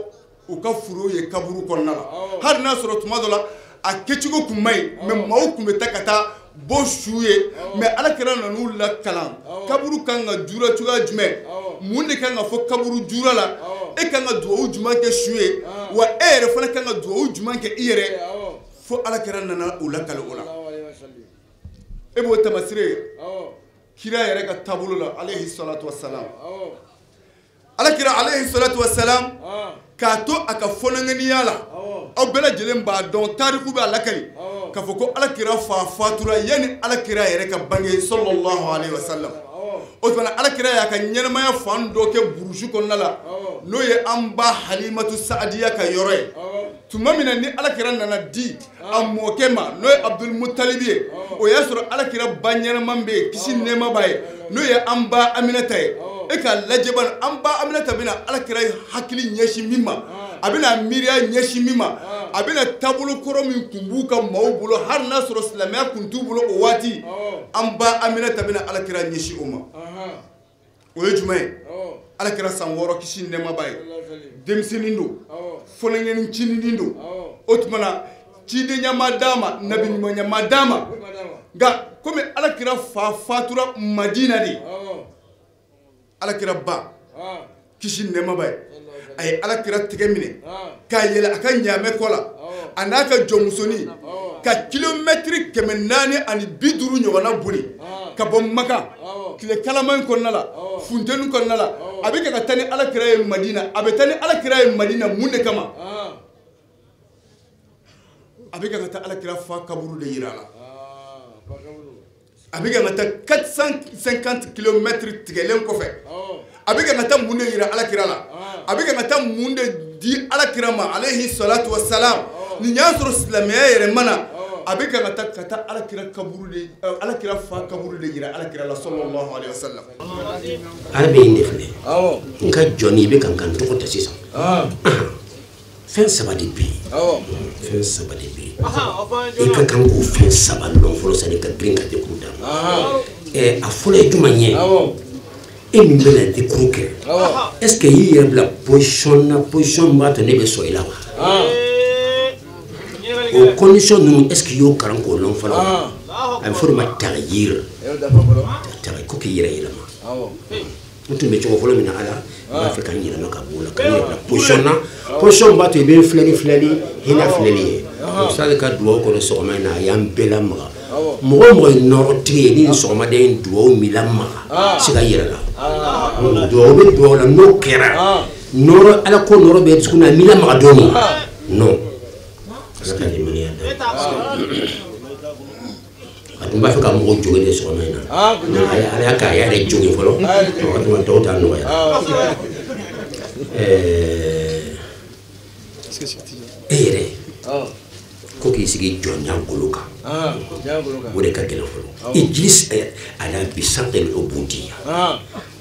u ka foro ye kaburu kɔnɔna la, hali n'a sɔrɔ tuma dɔ la a kɛcogo kun man ɲi, mais maaw tun bɛ taa ka taa bɔ su ye. Mais ala kira nan'u lakalan kaburu kan ka jura cogoya jumɛn, mun de kan ka fɔ kaburu jura la, e kan ka dugawu jumɛn kɛ su ye, wa e yɛrɛ fana kan ka dugawu jumɛn kɛ i yɛrɛ. Fo ala kira nana u lakale o la. E b'o tamasire ye kira yɛrɛ ka taabolo la alayhi salatu wasalam. Ala kira alayhi salatu wasalam k'a to a ka fɔnɔŋɛniya la, aw bɛɛ lajɛlen b'a dɔn, tariku b'a lakali k'a fɔ ko ala kira fa fatura yanni ala kira yɛrɛ ka bange sallallahu alayhi wa sallam. O tuma ala kira y'a ka ɲɛnamaya fan dɔ kɛ burusi kɔnɔna la, n'o ye an ba Halimatu Saadiya ka yɔrɔ ye. Tuma min na ni ala kira nana di a mɔkɛ ma, n'o ye Abdul Mutalibi ye, o y'a sɔrɔ ala kira ba ɲɛnama bɛ yen, kisi nɛɛma b'a ye, n'o ye an ba Aminata ye. E k'a lajɛ bani, an ba Aminata bɛna ala kira hakili ɲɛsin min ma, a bɛna miiriya ɲɛsin min ma, a bɛna taabolo kɔrɔ min kun b'u ka maaw bolo, hali n'a sɔrɔ silamɛya kun t'u bolo o waati, an ba Aminata bɛna ala kira ɲɛsin o ma. O ye jumɛn ye? Ala kira san 6 kisi nɛɛma b'a ye, denmisɛnnin don, fɔnɔŋɛni cininin don. O tuma na cidenya ma d'a ma, nabiɲumanya ma d'a ma, nka komi ala kira fa fatura Madina de, ala kira ba kisi nɛɛma b'a ye, a ye ala kira tɛgɛ minɛ k'a yɛlɛ a ka ɲaamɛ kɔ la, a n'a ka jɔnmusonin ka kilomɛtiri 450 ɲɔgɔnna boli ka bɔ Maka tile kalaman in kɔnɔna la, funteni kɔnɔna la. A bɛ ka taa ni ala kira ye Madina, a bɛ taa ni ala kira ye Madina mun de kama? A bɛ ka taa ala kira fa kaburu de yira a la. A bɛ ka taa 450 kilomɛtiri tigɛlen kɔfɛ, a bɛ ka taa mun de yira ala kira la? A bɛ ka taa mun de di ala kira ma alayhi salatu wasalam? Nin y'a sɔrɔ silamɛya yɛrɛ ma na, a bɛ ka taa ala kira kaburu de, ala kira fa kaburu de yira ala kira la sallallahu alayhi wa sallam. Ala bɛ yen de filɛ, n ka jɔnni i bɛ ka n ka n tɔgɔ ta sisan. Fɛn saba de bɛ yen, fɛn saba de bɛ yen, i ka kan k'o fɛn saba lɔn fɔlɔ sani ka girin ka dikuru d'a ma. A fɔlɔ ye jumɛn ye? E min bɛna dikuru kɛ, est ce que i y'i yɛrɛ bila position na, position min b'a to ne bɛ sɔn i la wa? O condition ninnu, est ce que i y'o kalan k'o lɔn fɔlɔ? A bɛ fɔ o de ma tagayir, ko k'i yɛrɛ yɛlɛma. N tun bɛ cogo fɔlɔ min na Ala n b'a fɛ ka n yɛlɛma ka b'o la ka n yɛrɛ bila position na position b'a to i bɛ n filɛ ni filɛli hinɛ filɛli ye. Ustaz ka dugawu kɔnɔ sɔgɔma in na a y'an bɛɛ lamaga. Mɔgɔ o mɔgɔ ye nɔrɔtigi ye ni nin sɔgɔmada in dugawu m'i lamaga se ka yɛrɛ la. Dugawu bɛ dugawu la n'o kɛra nɔrɔ Ala ko nɔrɔ bɛ dusukun na a m'i lamaga don min non. Ala ka limaniya da. A tun b'a fɛ ka mɔgɔw jogin de sɔgɔma in na. Ala y'a kɛ a yɛrɛ jogin fɔlɔ. O tuma tɔw t'a nɔgɔya. E yɛrɛ ko k'i sigi jɔnya golo kan. O de ka gɛlɛn fɔlɔ. Ijlis ala bisaqil ubudiyya.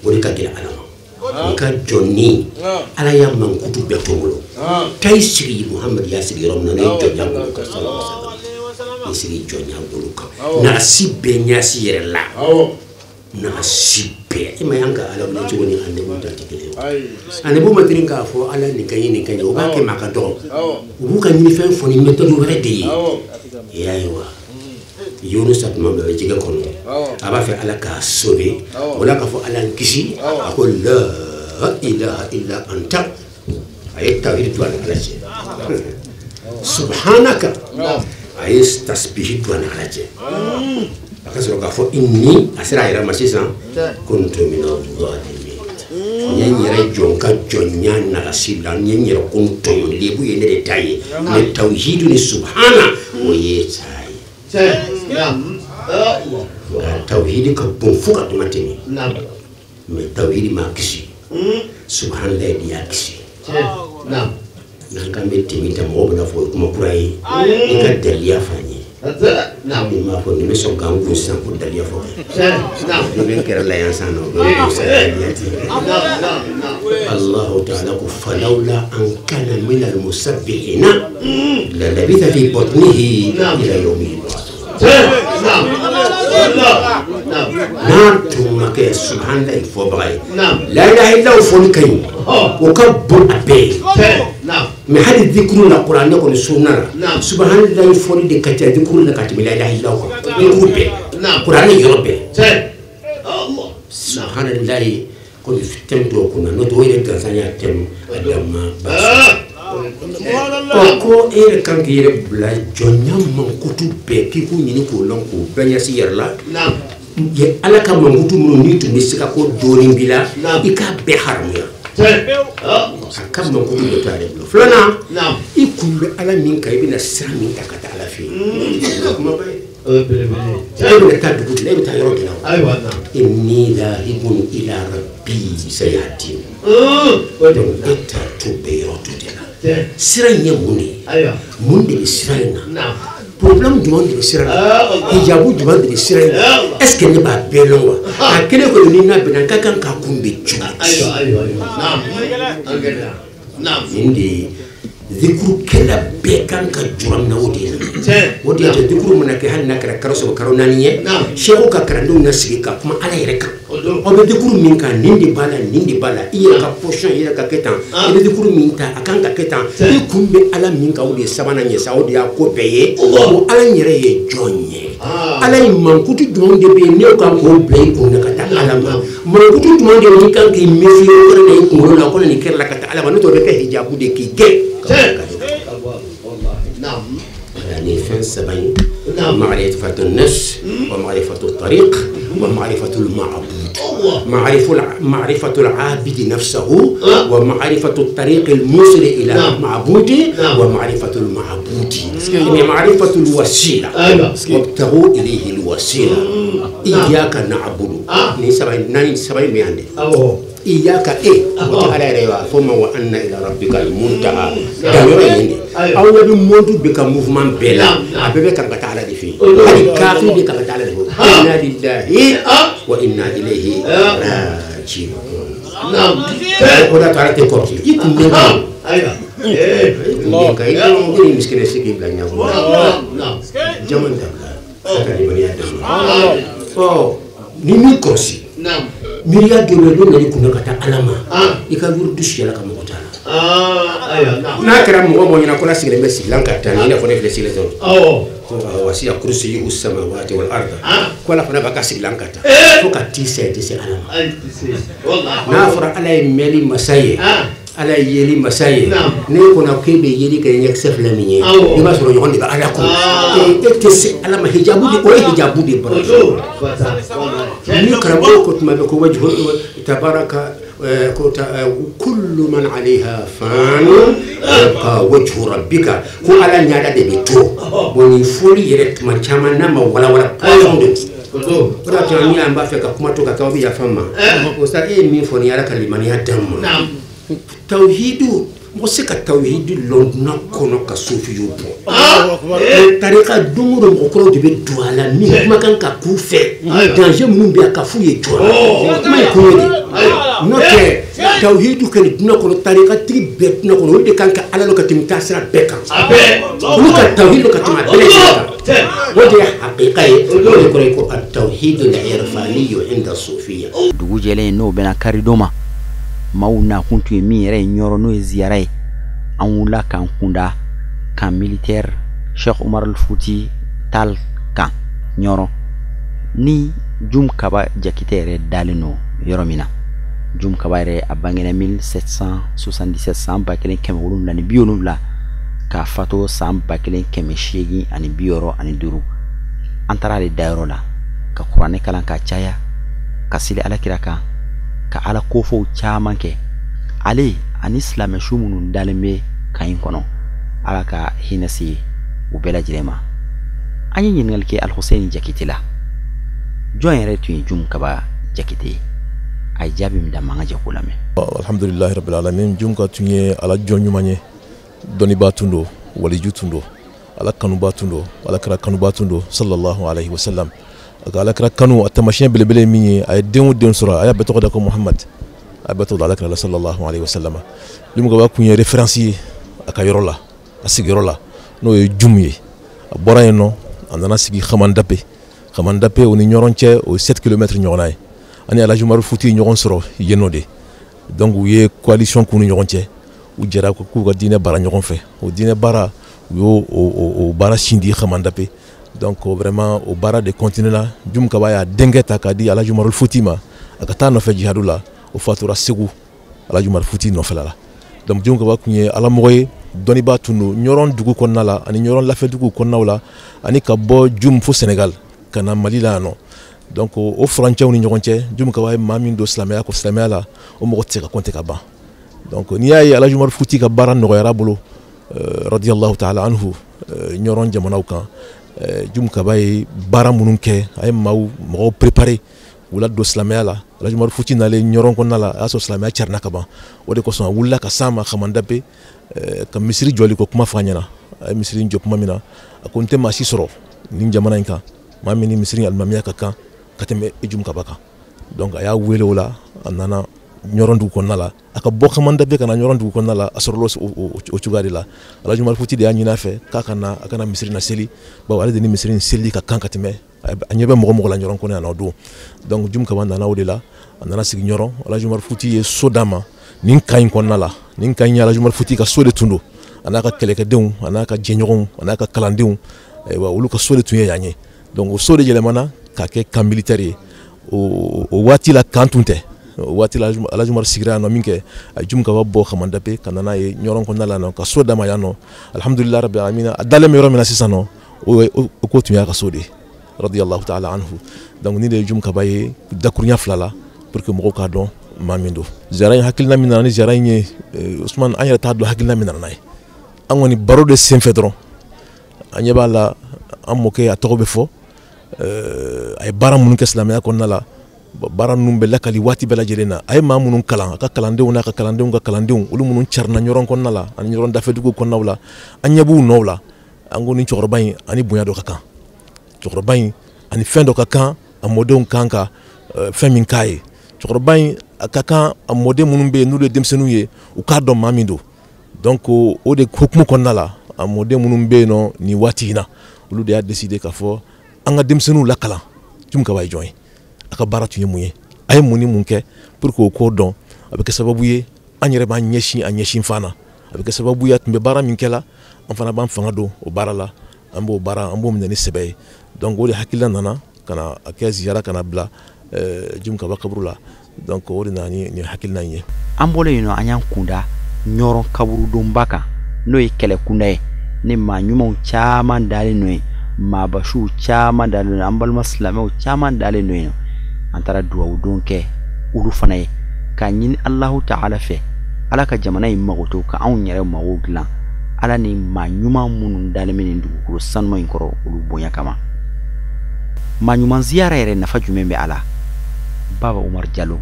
O de ka gɛlɛn Ala ma. N ka jɔnni Ala y'a mankutu bɛɛ to n bolo. Taa i sigi Muhamadu y'a sigi yɔrɔ min na n'o ye jɔnya golo kan sallallahu alaihi wasallam. I sigi jɔnya golo kan. Nagasi bɛɛ ɲasi yɛrɛ la. Nagasi bɛɛ. E ma y'an ka Ala wele cogo ni annabiw ta tɛ kelen ye. Annabiw ma teli k'a fɔ Ala nin ka ɲi nin ka ɲi o b'a kɛ maa ka dɔgɔ. U b'u ka ɲinifɛn fɔ ni méthode wɛrɛ de ye. I y'a ye wa? Yunusa tuma bɛɛ bɛ jɛgɛ kɔnɔ. A b'a fɛ Ala k'a sauver. O la k'a fɔ Ala n kisi. A ko la ilaha illa anta. A ye tawhid to a ni Ala cɛ. Subhanaka. A ye tasbihi to a ni Ala cɛ. A ka sɔrɔ k'a fɔ inni a sera a yɛrɛ ma sisan. Kuntu mina zalimin. N ye n yɛrɛ jɔ n ka jɔnya nagasi la n ye n yɛrɛ ko n tɔɲɔ lebu ye ne de ta ye. Mais tawhidu ni subhana o ye sa ye. Nka tawhidi ka bon fo ka dama tɛmɛ. Mais tawhidi m'a kisi. Subhanallah de y'a kisi. N'an k'an bɛ tɛmɛ ta mɔgɔw bɛna fɔ o ye kuma kura ye. I ka daliya f'an ye. Ni m'a fɔ nin bɛ sɔn k'an kun sisan ko daliya fɔ kɛ. Ni bɛ n kɛrɛ la yan sisan nɔ. Allahu ta'ala ko falawla an kana min al-musabbihina la labitha fi batnihi ila yawmi yub'athun. N'a tun ma kɛ subhanallahi fɔbaga ye. La ilaha illallah fɔli ka ɲi. O ka bon a bɛɛ ye. Mais hali zikuru la kuranɛ kɔni sunna la subhanallahi fɔli de ka ca zikuru la ka tɛmɛ la ilaha illallah kan. Zikuru bɛɛ. Kuranɛ yɔrɔ bɛɛ. Subhanallahi komi thème dɔw kunna n'o tɛ o yɛrɛ gansan y'a thème a dan ma baasi. Ɔ ko e yɛrɛ kan k'i yɛrɛ bila jɔnya mankutu bɛɛ k'i k'u ɲini k'o lɔn k'o bɛɛ ɲɛsin yɛrɛ la. Ala ka mankutu minnu n'i tun bɛ se ka ko dɔɔnin b'i la i k'a bɛɛ haramuya. A ka mankutu bɛɛ to a yɛrɛ bolo. Filanan i kun bɛ Ala min kan i bɛna sira min ta ka taa Ala fɛ yen. Kumaba ye. E bɛna taa dugu de la e bɛ taa yɔrɔ de la. Inni dhahibun ila rabbi sayahdin. Donc e taa to bɛɛ yɔrɔ to de la. Sira in ye mun de ye? Mun de bɛ sira in na? Problème jumɛn de bɛ sira la? Hijabu jumɛn de bɛ sira in na? Est ce que ne b'a bɛɛ lɔn wa? A kelen kɔni ni n'a bɛnna n ka kan k'a kunbɛn cogo di? Nin de ye zikurukɛla bɛɛ kan ka jɔrɔ min na o de ye nin ye. O de y'a to zikuru mana kɛ hali n'a kɛra kalo 3 kalo 4 ye seku ka kalandenw na sigi ka kuma Ala yɛrɛ kan. Aw bɛ zikuru min kan nin de b'a la nin de b'a la i yɛrɛ ka position i yɛrɛ ka kɛ tan i bɛ zikuru min ta a kan ka kɛ tan i kun bɛ Ala min kan o de ye sabanan ye sa o de y'a ko bɛɛ ye. O Ala in yɛrɛ ye jɔn ye? Ala in mankutu jumɛn de bɛ yen n'e kan k'o bila i kun na ka taa Ala ma? Mankutu jumɛn de bɛ yen n'i kan k'i méfier o kɔnɔ na i kunkolo la ko nin kɛra la ka taa Ala ma n'o tɛ o bɛ kɛ hijabu de k'i gɛn. يعني فن سبعين معرفة النفس ومعرفة الطريق ومعرفة المعبود معرفة العابد نفسه ومعرفة الطريق الموصل إلى معبوده ومعرفة المعبود يعني معرفة الوسيلة وابتغوا إليه الوسيلة إياك نعبد 79 يعني إياك إيه وتعالى ريوا ثم وأن إلى ربك المنتهى دعوة أو نبي مونتو بك موفمان بلا أبي كان تعالى دي فيه هذه كافي بك تعالى دي إنا لله وإنا إليه راجعون. نعم. ولا تعالى تكورتي يكون مين؟ أيوة. الله. كاين مسكين سيكي بلا نعم. جمان دابلا. أو نيمي كورسي. نعم. Miiriya dɔ bɛ yen n'o nana i kunna ka taa Ala ma i ka wurudu siyala ka mɔgɔ t'a la. N'a kɛra mɔgɔ mɔgɔ ɲɛna ko n'a sigilen bɛ sigilan ka taa ni i n'a fɔ ne filɛ sigilen sɔrɔ. Ko wasi'a kursiyuhu samawati wal arda ko Ala fana b'a ka sigilan ka taa fo ka t'i sa i tɛ se Ala ma. N'a fɔra Ala ye mɛnli masa ye, Ala ye yeli masa ye, n'e kɔnɔ k'e bɛ yeli kɛ ɲɛkisɛ filɛ min ye, i b'a sɔrɔ ɲɔgɔn de bɛ Ala kɔ. E tɛ se Ala ma, hijabu de, o ye hijabu de bɔra. Ni karamɔgɔw ko tuma bɛɛ ko wajhu tabaraka ko kullu man alayha fan yabqa wajhu rabbika, ko Ala ɲɛda de bɛ to. Bon nin fɔli yɛrɛ tuma caman n'a ma walawala poison de. O de y'a to ni an b'a fɛ ka kuma to ka kɛ aw bɛ yafa n ma. O sa e ye min fɔ nin ye Ala ka limaniya d'an ma. Tawhidu mɔgɔ se ka tawhidu lɔn dunan kɔnɔ ka sofiw bɔ. Tarika don o don mɔgɔ kuraw de bɛ don a la min kumakan ka k'u fɛ danger minnu bɛ yan ka f'u ye joona. Kuma ye kun ye de. N'o tɛ tawhidu kɛli dunan kɔnɔ tarikatigi bɛɛ dunan kɔnɔ olu de kan ka Ala lɔn ka tɛmɛ taasira bɛɛ kan. Olu ka tawhidu ka tɛmɛ a bɛɛ lajɛlen kan. O de ye hakika ye, o de kɔrɔ ye ko at-tawhidu al-irfaniyu inda sufiya. Dugu jɛlen n'o bɛnna karidon ma, maaw nakun tun ye min yɛrɛ ye Ɲɔrɔ, n'o ye ziyara ye. An wulila k'an kunda camp militaire Cheikh Umar Al Futi Tal kan Ɲɔrɔ, ni Jum Kaba Jakite yɛrɛ dalen don yɔrɔ min na. Jum Kaba yɛrɛ a bangena 1777, san 1777, k'a fato san 1865. An taara ale dayɔrɔ la ka kuranɛ kalan ka caya, ka seli Alakira kan, ka Ala kofɔw caman kɛ. Ale ani silamɛsu minnu dalen bɛ kan in kɔnɔ, Ala ka hinɛ se u bɛɛ lajɛlen ma. An ye ɲininkali kɛ Alihuseni Jakite la, jɔn yɛrɛ tun ye Jum Kaba Jakite ye? A ye jaabi min d'an ma, an ka jɛ k'o lamɛn. Alhamdulilahi rabbil alamin. Jum ka tun ye Ala jɔn ɲuman ye, dɔnnibaa tun don, waliju tun don, Ala kanuba tun don, Ala kira kanuba tun don, sallallahu alaihi wasallam. A ka Ala kira kanu a taamasiyɛn belebele min ye, a ye den o den sɔrɔ a y'a bɛɛ tɔgɔ da ko Muhamad, a bɛɛ tɔgɔ da Ala kira la, sallallahu alaihi wasallam. Jum Kaba tun ye référence ye a ka yɔrɔ la, a sigiyɔrɔ la, n'o ye Jum ye. A bɔra yen nɔ, a nana sigi Hamandape. Hamandape o ni ɲɔgɔn cɛ o ye 7 km ɲɔgɔnna ye. Ani Alhaji Umaru Futi ye ɲɔgɔn sɔrɔ yen nɔ de. Donc u ye coalition k'u ni ɲɔgɔn cɛ, u jɛra k'u ka diinɛ baara ɲɔgɔn fɛ. O diinɛ baara, u y'o o baara sindi Hamandape. Donc vraiment o baara de continue la. Jum Kaba y'a denkɛ ta k'a di Alhaji Umaru Futi ma, a ka taa nɔfɛ jihadu la. O fatura Segu Alhaji Umaru Futi nɔfɛla la. Donc Jum Kaba tun ye alamɔgɔ ye, dɔnnibaa tun don Ɲɔrɔn dugu kɔnɔna la ani Ɲɔrɔn lafɛdugu kɔnɔnaw la, ani ka bɔ Jum fo Sénégal ka na Mali la yan nɔ. Donc o furancɛw ni ɲɔgɔn cɛ, Jum Kaba ye maa min don silamɛya ko silamɛya la, o mɔgɔ tɛ se ka compter ka ban. Donc n'i y'a ye Alhaji Umaru Futi ka baara nɔgɔyara bolo, radiyallahu ta'ala anhu, Ɲɔrɔn jamanaw kan, Jum Kaba ye baara minnu kɛ, a ye maaw mɔgɔw préparer u la don silamɛya la. Alhaji Umaru Futi nalen Ɲɔrɔn kɔnɔna la, a y'a sɔrɔ silamɛya carina ka ban. O de kosɔn a wulila ka s'a ma Hamandape, ka misiri jɔli ko kuma fɔ a ɲɛna. A ye misiri jɔ kuma min na, a ko n tɛ maa si sɔrɔ nin jamana in kan maa min ni misiri alimamiya ka kan ka tɛmɛ Jum Kaba kan. Donc a y'a wele o la, a nana Ɲɔrɔn dugu kɔnɔna la. A ka bɔ Hamandape ka na Ɲɔrɔn dugu kɔnɔna la, a sɔrɔla o cogoya de la. Alhaji Umaru Futi de y'a ɲini a fɛ k'a ka na, a ka na misiri na seli, bawo ale de ni misiri in seli ka kan ka tɛmɛ a ɲɛ bɛ mɔgɔ mɔgɔ la Ɲɔrɔn kɔnɔ yan nɔ don. Donc Jum Kaba nana o de la, a nana sigi Ɲɔrɔn. Alhaji Umaru Futi ye so d'a ma nin kan in kɔnɔna la. Nin kan in ye Alhaji Umaru Futi ka so de tun don, a n'a ka kɛlɛkɛdenw, a n'a ka jɛɲɔgɔnw, a n'a ka kalandenw, ayiwa olu ka so de tun ye yan ye. Donc o so de yɛlɛmana k'a kɛ camp militaire ye. O waati la camp tun tɛ. O waati la Alhaji Umaru sigira yan nɔ min kɛ, a ye Jum Kaba bɔ Hamandape ka na n'a ye Ɲɔrɔn kɔnɔna la nɔ, ka so d'a ma yan nɔ. Alhamdulilahi rabbil alamin, a dalen bɛ yɔrɔ min na sisan nɔ, o ko tun y'a ka so de ye, radiyallahu ta'ala anhu. Donc ni de ye Jum Kaba ye dakuruɲa fila la, pour que mɔgɔw k'a dɔn maa min don. Ziyara in hakilina min nana ni ziyara in ye, Usman, an yɛrɛ t'a dɔn hakilina min nana n'a ye. An kɔni baro de senfɛ dɔrɔn, an ɲɛ b'a la an mɔkɛ a tɔgɔ bɛ fɔ, a ye baara minnu kɛ silamɛya kɔnɔna la, baara ninnu bɛ lakali waati bɛɛ lajɛlen na. A ye maa minnu kalan, a ka kalandenw n'a ka kalandenw ka kalandenw, olu minnu carina Ɲɔrɔn kɔnɔna la ani Ɲɔrɔn dafɛdugu kɔnɔnaw la, an ɲɛ b'u nɔw la. An ko nin cɛkɔrɔba in ani bonya dɔ ka kan, cɛkɔrɔba in ani fɛn dɔ ka kan, a mɔdenw kan ka fɛn min k'a ye. Cɛkɔrɔba in a ka kan a mɔden minnu bɛ yen n'olu ye denmisɛnninw ye, u k'a dɔn maa min don. Donc o de hukumu kɔnɔna la, a mɔden minnu bɛ yen nɔ nin waati in na, olu de y'a décider k'a fɔ an ka denmisɛnninw lakalan Jum Kaba ye jɔn ye, a ka baara tun ye mun ye, a ye mun ni mun kɛ pour que o k'o dɔn. A bɛ kɛ sababu ye an yɛrɛ b'an ɲɛsin a ɲɛsin fan na, a bɛ kɛ sababu ye a tun bɛ baara min kɛ la, an fana b'an fanga don o baara la. An b'o baara, an b'o minɛ ni sɛbɛ ye. Donc o de hakilina nana ka na a kɛ ziyara ka na bila Jum Kaba kaburu la. Donc o de nana ni nin hakilina in ye. An bɔlen yen nɔ, an y'an kunda Ɲɔrɔn kaburudonba kan, n'o ye kɛlɛkunda ye, ni maa ɲumanw caman dalen nɔ yen, maabasiw caman dalen nɔ, an balima silamɛw caman dalen nɔ yen. An taara duwawu don kɛ olu fana ye, k'a ɲini Alahu Taala fɛ, Ala ka jamana in magoto, ka anw yɛrɛ mago dilan, Ala ni maa ɲuman minnu dalen bɛ nin dugukolo sanuman in kɔrɔ, olu bonya kama. Maa ɲuman ziyara yɛrɛ nafa jumɛn bɛ a la? Baba Umar Jalo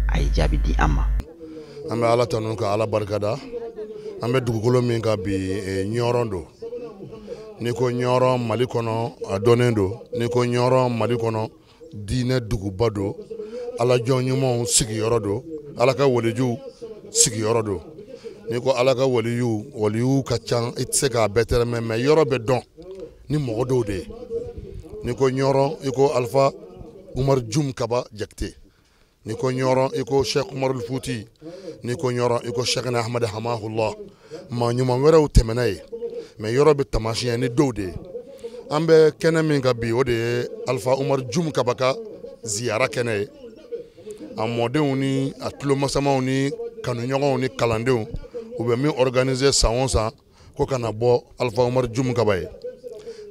a ye jaabi di an ma. An bɛ Ala tanu ka Ala barikada. An bɛ dugukolo min kan bi, Ɲɔrɔn don. N'i ko Ɲɔrɔn Mali kɔnɔ, a dɔnnen don. N'i ko Ɲɔrɔn Mali kɔnɔ, diinɛ duguba don, Ala jɔn ɲumanw sigiyɔrɔ don, Ala ka walijuw sigiyɔrɔ don. N'i ko Ala ka waliyu, waliyu ka ca, i tɛ se k'a bɛɛ tɛrɛmɛ, mais yɔrɔ bɛ dɔn ni mɔgɔ dɔw de ye. N'i ko Ɲɔrɔn, i ko Alpha Umar Jum Kaba Jakite. N'i ko Ɲɔrɔn, i ko Cheikh Umar Futi. N'i ko Ɲɔrɔn, i ko Cheikh Ahmad Hamahullah. Maa ɲuman wɛrɛw tɛmɛna yen, mais yɔrɔ bɛ taamasiyɛn ni dɔw de ye. An bɛ kɛnɛ min kan bi, o de ye Alpha Umar Jum Kaba ka ziyara kɛnɛ ye. A mɔdenw ni a tulomasamaw ni kanuɲɔgɔnw ni kalandenw, u bɛ min organiser san o san ko ka na bɔ Alpha Umar Jum Kaba ye.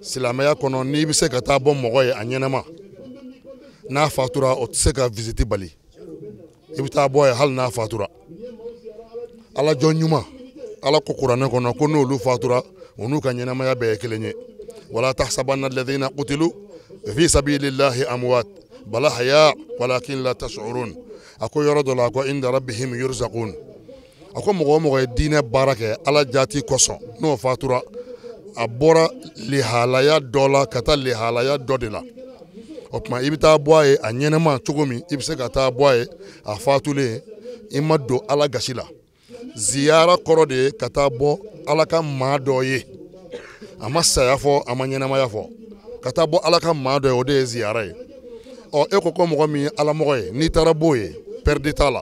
Silamɛya kɔnɔ, n'i bɛ se ka taa bɔ mɔgɔ ye a ɲɛnama, n'a fatura, o tɛ se ka visite bali. I bɛ taa bɔ ye hali n'a fatura. Ala jɔn ɲuman, Ala ko kuranɛ kɔnɔ ko n'olu fatura, u n'u ka ɲɛnamaya bɛɛ ye kelen ye. Wala tahsabanna alladhina qutilu fi sabilillahi amwat bal ahya walakin la tash'urun. A ko yɔrɔ dɔ la, a ko inda rabbihim yurzaqun. A ko mɔgɔ o mɔgɔ ye diinɛ baara kɛ Ala jaati kosɔn, n'o fatura, a bɔra lihalaya dɔ la ka taa lihalaya dɔ de la. O tuma i bɛ taa bɔ a ye a ɲɛnama cogo min, i bɛ se ka taa bɔ a ye a fatulen, i ma don Ala gasi la. Ziyara kɔrɔ de ye ka taa bɔ Ala ka maa dɔ ye. A ma saya fɔ, a ma ɲɛnamaya fɔ. Ka taa bɔ Ala ka maa dɔ ye, o de ye ziyara ye. Ɔ e ko ko mɔgɔ min ye alamɔgɔ ye, n'i taara b'o ye, pɛridi t'a la.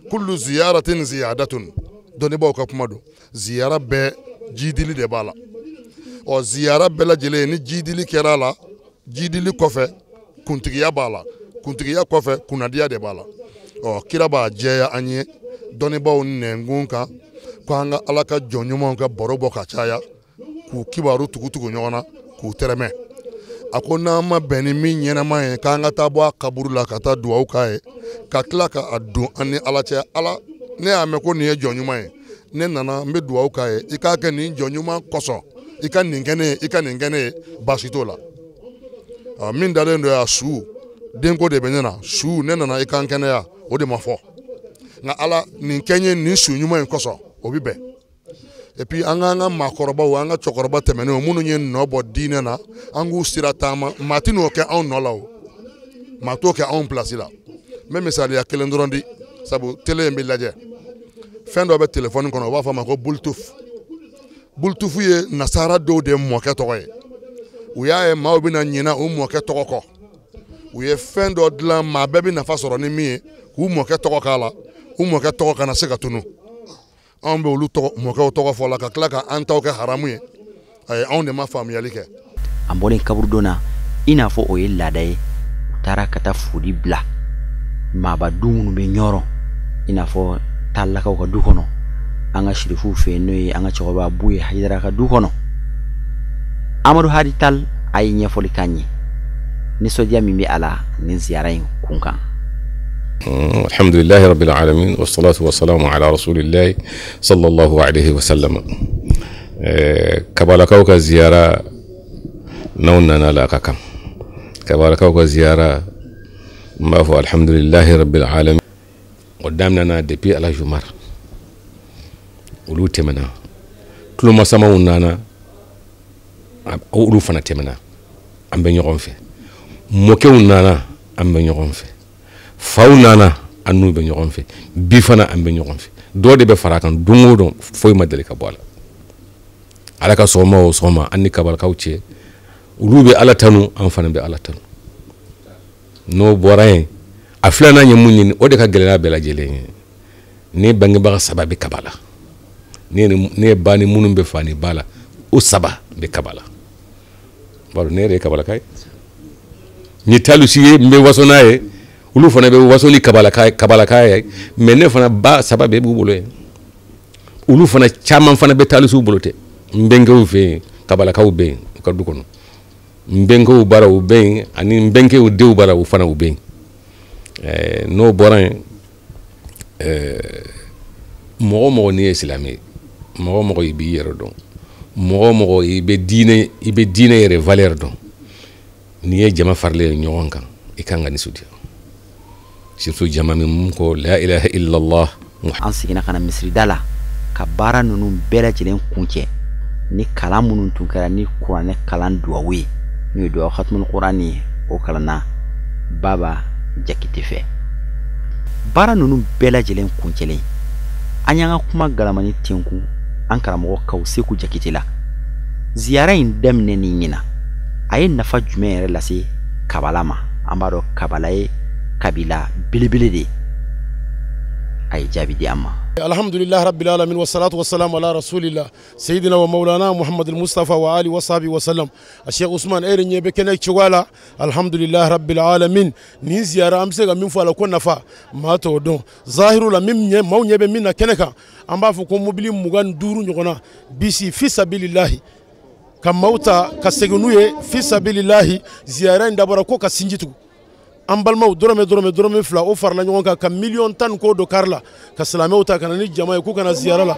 Kullu ziyaratin ziyadatun, dɔnnibaaw ka kuma don. Ziyara bɛɛ jidili de b'a la. Ɔ ziyara bɛɛ lajɛlen, ni jidili kɛra a la, jidili kɔfɛ kuntigiya b'a la, kuntigiya kɔfɛ kunnadiya de b'a la. Ɔ kira b'a jɛya an ye dɔnnibaaw nɛnkun kan ko an ka Ala ka jɔn ɲumanw ka baro bɔ ka caya, k'u kibaru tugu-tugu ɲɔgɔn na, k'u tɛrɛmɛ. A ko n'an ma bɛn ni min ɲɛnama ye, k'an ka taa bɔ a kaburu la ka taa duwawu k'a ye, ka tila ka a don an ni Ala cɛ. Ala, ne y'a mɛn ko nin ye jɔn ɲuman ye, ne nana n bɛ duwawu k'a ye, i k'a kɛ nin jɔn ɲuman kosɔn, i ka nin kɛ ne ye, i ka nin kɛ ne ye, baasi t'o la. Min dalen don yan, su denko de bɛ ne na, su ne nana i kan kɛnɛya, o de ma fɔ. Nka Ala, nin kɛ n ye nin su ɲuman in kosɔn, o bɛ bɛn. Et puis an k'an ka maakɔrɔbaw, an ka cɛkɔrɔba tɛmɛnenw minnu ye nɔ bɔ diinɛ na, an k'u sira taama. Maa tɛ n'o kɛ anw nɔ la o, maa t'o kɛ anw place la. N bɛ misaliya kelen dɔrɔn di, sabu télé in bɛ lajɛ. Fɛn dɔ bɛ téléphone kɔnɔ, u b'a fɔ a ma ko Bluetooth. Bluetooth ye nasara dɔw de mɔkɛ tɔgɔ ye. U y'a ye maaw bɛna ɲinɛ u mɔkɛ tɔgɔ kɔ. U ye fɛn dɔ dilan, maa bɛɛ bɛ nafa sɔrɔ ni min ye, k'u mɔkɛ tɔgɔ k'a la, u mɔkɛ tɔgɔ kana se ka tunu. Anw bɛ olu tɔgɔ, mɔkɛw tɔgɔ fɔ la, ka tila ka an taw kɛ haramu ye. Ayi, anw de ma faamuyali kɛ. An bɔlen kaburudon na, i n'a fɔ o ye laada ye, u taara ka taa foli bila maaba du minnu bɛ Ɲɔrɔn, i n'a fɔ Talakaw ka du kɔnɔ, an ka sirifuw fɛ yen, n'o ye an ka cɛkɔrɔba Buye Hayidara ka du kɔnɔ. Amadu Hadi Tal a ye ɲɛfɔli k'an ye nisɔndiya min bɛ a la nin ziyara in kun kan. Alhamdulillahi rabbil alamin, wassalatu wassalamu ala rasulillahi sallallahu alayhi wa sallam. Kabalakaw ka ziyara n'aw nana la ka kan. Kabalakaw ka ziyara, n b'a fɔ alhamdulillahi rabbil alamin. O daminɛna depuis Alhaji Umar, olu tɛmɛna, tulomasamaw nana, olu fana tɛmɛna, an bɛ ɲɔgɔn fɛ. Mɔkɛw nana, an bɛ ɲɔgɔn fɛ. Faw nana, an n'u bɛ ɲɔgɔn fɛ. Bi fana an bɛ ɲɔgɔn fɛ. Dɔ de bɛ fara a kan don o don, foyi ma deli ka bɔ a la. Ala ka sɔgɔma o sɔgɔma an ni kabalakaw cɛ, olu bɛ Ala tanu, an fana bɛ Ala tanu. N'o bɔra yen, a filanan ye mun ye, o de ka gɛlɛn n'a bɛɛ lajɛlen ye. Ne bangebaga saba bɛ kaba la, ne ye ba ni minnu bɛ fa ni ba la, o saba bɛ kaba la. Bari ne yɛrɛ ye kabalaka ye. Ni talusi ye n bɛ waso n'a ye, olu fana bɛ waso ni kabalaka ye, mais ne fana ba saba bɛɛ b'u bolo yen. Olu fana caman fana bɛ talusiw bolo tɛ. N bɛnkɛw fɛ yen, kabalakaw bɛ yen u ka du kɔnɔ. N bɛnkɛw bara u bɛ yen, ani n bɛnkɛw denw bara u fana u bɛ yen. N'o bɔra yen, mɔgɔ o mɔgɔ n'i ye silamɛ ye, mɔgɔ o mɔgɔ i b'i yɛrɛ dɔn, mɔgɔ o mɔgɔ i bɛ diinɛ yɛrɛ valeur dɔn, n'i ye jama faralen ye ɲɔgɔn kan, i kan ka nisɔndiya. Surtout jama min ko la ilaha illallah. An seginna ka na misirida la ka baara ninnu bɛɛ lajɛlen kuncɛ ni kalan minnu tun kɛra ni kuranɛ kalan duwawu ye, n'o ye duwawu hatumul kurani ye, o kalanna Baba Jakite fɛ. Baara ninnu bɛɛ lajɛlen kuncɛlen, an y'an ka kuma galamani tenku an karamɔgɔ Kawu Seku Jakite la. Ziyara in daminɛ ni ɲina, a ye nafa jumɛn yɛrɛ lase kabala ma? An b'a dɔn kabala ye kabila belebele de ye. A ye jaabi di an ma. Alhamdulillah rabbil alamin wa salatu wa salam ala rasulillah sayyidina wa maulana Muhammad al-Mustafa wa ali wa sahbihi wa sallam. Cheikh Ousmane e yɛrɛ ɲɛ bɛ kɛnɛ cogoya la. Alhamdulillah rabbil alamin. Nin ziyara an bɛ se ka min fɔ a la ko nafa maa t'o dɔn. Zahiru la min ɲɛ maaw ɲɛ bɛ min na kɛnɛ kan, an b'a fɔ ko mobili 25 ɲɔgɔnna bisi fi sabilillahi ka maaw ta ka segin n'u ye fi sabilillahi. Ziyara in dabɔra ko ka sinji tugu an balimaw dɔrɔmɛ dɔrɔmɛ dɔrɔmɛ fila o farala ɲɔgɔn kan ka miliyɔn 10 ko don kari la ka silamɛw ta ka na ni jama ye k'u kana ziyara la,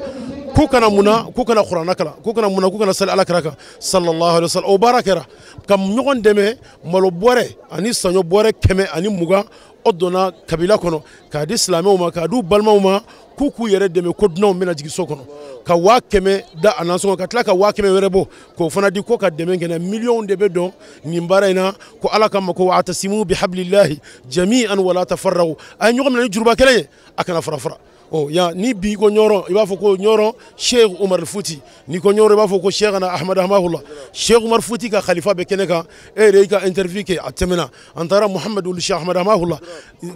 k'u kana munna, k'u kana kuranna kalan, k'u kana munna, k'u kana sali ala kira kan sallallahu alaihi wasallam. O baara kɛra ka ɲɔgɔn dɛmɛ. Malo bɔrɛ ani saɲɔ bɔrɛ 120 o donna kabila kɔnɔ k'a di silamɛw ma, k'a di u balimaw ma, k'u k'u yɛrɛ dɛmɛ ko dunanw bɛna jigin so kɔnɔ, ka 100,000 da a nasɔngɔ, ka tila ka 100,000 wɛrɛ bɔ k'o fana di ko ka dɛmɛ kɛ. Miliyɔnw de bɛ dɔn nin baara in na. Ko ala kama ko wa'tasimu bihablillahi jami'an wala tafarraqu. A ye ɲɔgɔn minɛ ni juruba kelen ye, a kana fara fara. Ɔ ya ni bi ko Ɲɔrɔ, i b'a fɔ ko Ɲɔrɔ Cheikh Umar Futi, ni ko Ɲɔrɔ i b'a fɔ ko Cheikhana Ahmad Hamahullah. Cheikh Umar Futi ka khalifa bɛ kɛnɛ kan, e yɛrɛ y'i ka interview kɛ a tɛmɛna. An taara Muhamadu Cheikh Ahmad Hamahullah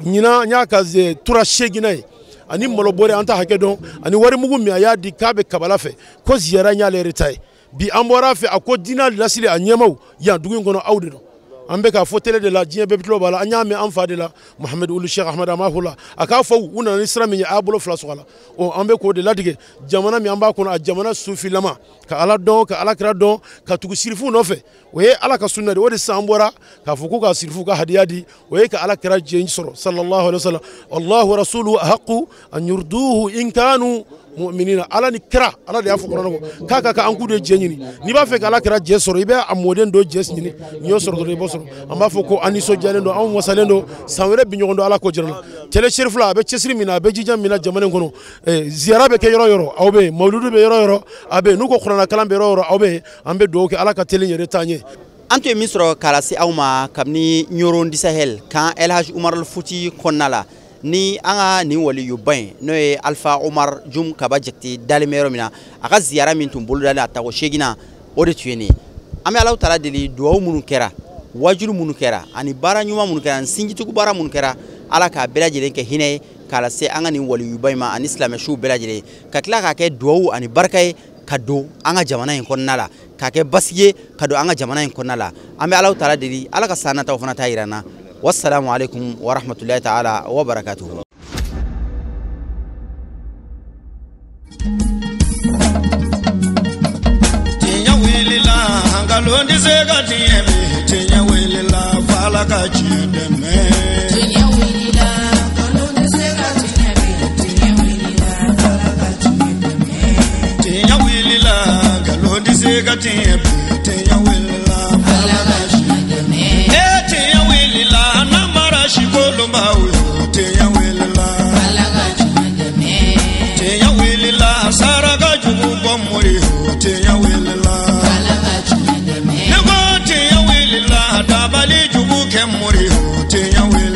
ɲinan n y'a ka tura 8 ye ani malo bɔrɛ an ta hakɛ dɔn ani wari mugu min a y'a di k'a bɛ kabala fɛ ko ziyara n y'ale yɛrɛ ta ye. Bi an bɔra a fɛ a ko diinɛ lasili a ɲɛmaw yan dugu in kɔnɔ aw de don. An bɛ k'a fɔ télé de la, diɲɛ bɛɛ tulo b'a la. An y'a mɛn an fa de la Muhamadu Ulu Cheikh Ahmad Hamahullah, a k'a fɔ u nana ni sira min ye, a y'a bolo fila sɔgɔ a la. Ɔ an bɛ k'o de ladige jamana min an b'a kɔnɔ, a jamana sufilama ka ala dɔn, ka ala kira dɔn, ka tugu sirifu nɔfɛ, o ye ala ka sunna de. O de sisan an bɔra k'a fɔ ko ka sirifu ka hadiya di, o ye ka ala kira jɛ sɔrɔ sallallahu alaihi wasallam. Allahu rasuluhu ahaqu an yurduhu in kanu mu'minina. Ala ni kira, ala de y'a fɔ kuranɛ kɔnɔ k'a ka kan an k'u de jɛ ɲini. N'i b'a fɛ ka ala kira jɛ sɔrɔ, i bɛ a mɔden dɔ jɛ ɲini, n'i y'o sɔrɔ dɔrɔn i b'o sɔrɔ. An b'a fɔ ko an nisɔndiyalen don, an wasalen don, san wɛrɛ bi ɲɔgɔn don ala ko jira la. Télé Cherifla a bɛ cɛsiri min na, a bɛ jija min na jamana in kɔnɔ. Ziyara bɛ kɛ yɔrɔ yɔrɔ aw bɛ yen, mawuludu bɛ yɔrɔ yɔrɔ a bɛ yen, n'u ko kuranɛ kalan bɛ yɔrɔ yɔrɔ aw bɛ yen. An bɛ dugawu kɛ ala ka télé yɛrɛ taa ɲɛ. An tun ye min sɔrɔ k'a lase aw ma kabini Ɲɔrɔ du Sahel kan El Hadj Umar Futi kɔnɔna la, ni an ka nin waliyuba in n'o ye Alpha Umar Jum Kaba Jakite dalen bɛ yɔrɔ min na, a ka ziyara min tun bolodalen a tako 8nan o de tun ye nin ye. An bɛ Alahu taala deli duwawu minnu kɛra, wajulu minnu kɛra, ani baara ɲuman minnu kɛra, ani sinjitugu baara minnu kɛra, ala k'a bɛɛ lajɛlen kɛ hinɛ ye k'a lase an ka nin waliyuba in ma ani silamɛsiw bɛɛ lajɛlen, ka tila k'a kɛ duwawu ani barika ye ka don an ka jamana in kɔnɔna la, k'a kɛ basigi ye ka don an ka jamana in kɔnɔna la. An bɛ Alahu taala deli ala ka san nataw fana ta yira an na. Wassalamu alaikum wa rahmatullahi ta'ala wa barakatuhu. Tiɲɛ wulila, nkalon tɛ se ka tiɲɛ bi. Tiɲɛ wulila, f'Ala ka tiɲɛ dɛmɛ. Tiɲɛ wulila, nkalon tɛ se ka tiɲɛ bi. Tiɲɛ wulila, f'Ala ka tiɲɛ dɛmɛ. Tiɲɛ wulila, nkalon tɛ se ka tiɲɛ bi. Tiɲɛ wulila, f'Ala ka tiɲɛ dɛmɛ. Tiɲɛ wulila, namara si kolonbaw ye. Tiɲɛ wulila, f'Ala ka tiɲɛ dɛmɛ. Tiɲɛ wulila, saraka jugu bɔ mori ye. Tiɲɛ wulila, f'Ala ka tiɲɛ dɛmɛ. Ne ko tiɲɛ wulila, dabali jugu kɛ mori ye. Tiɲɛ wulila.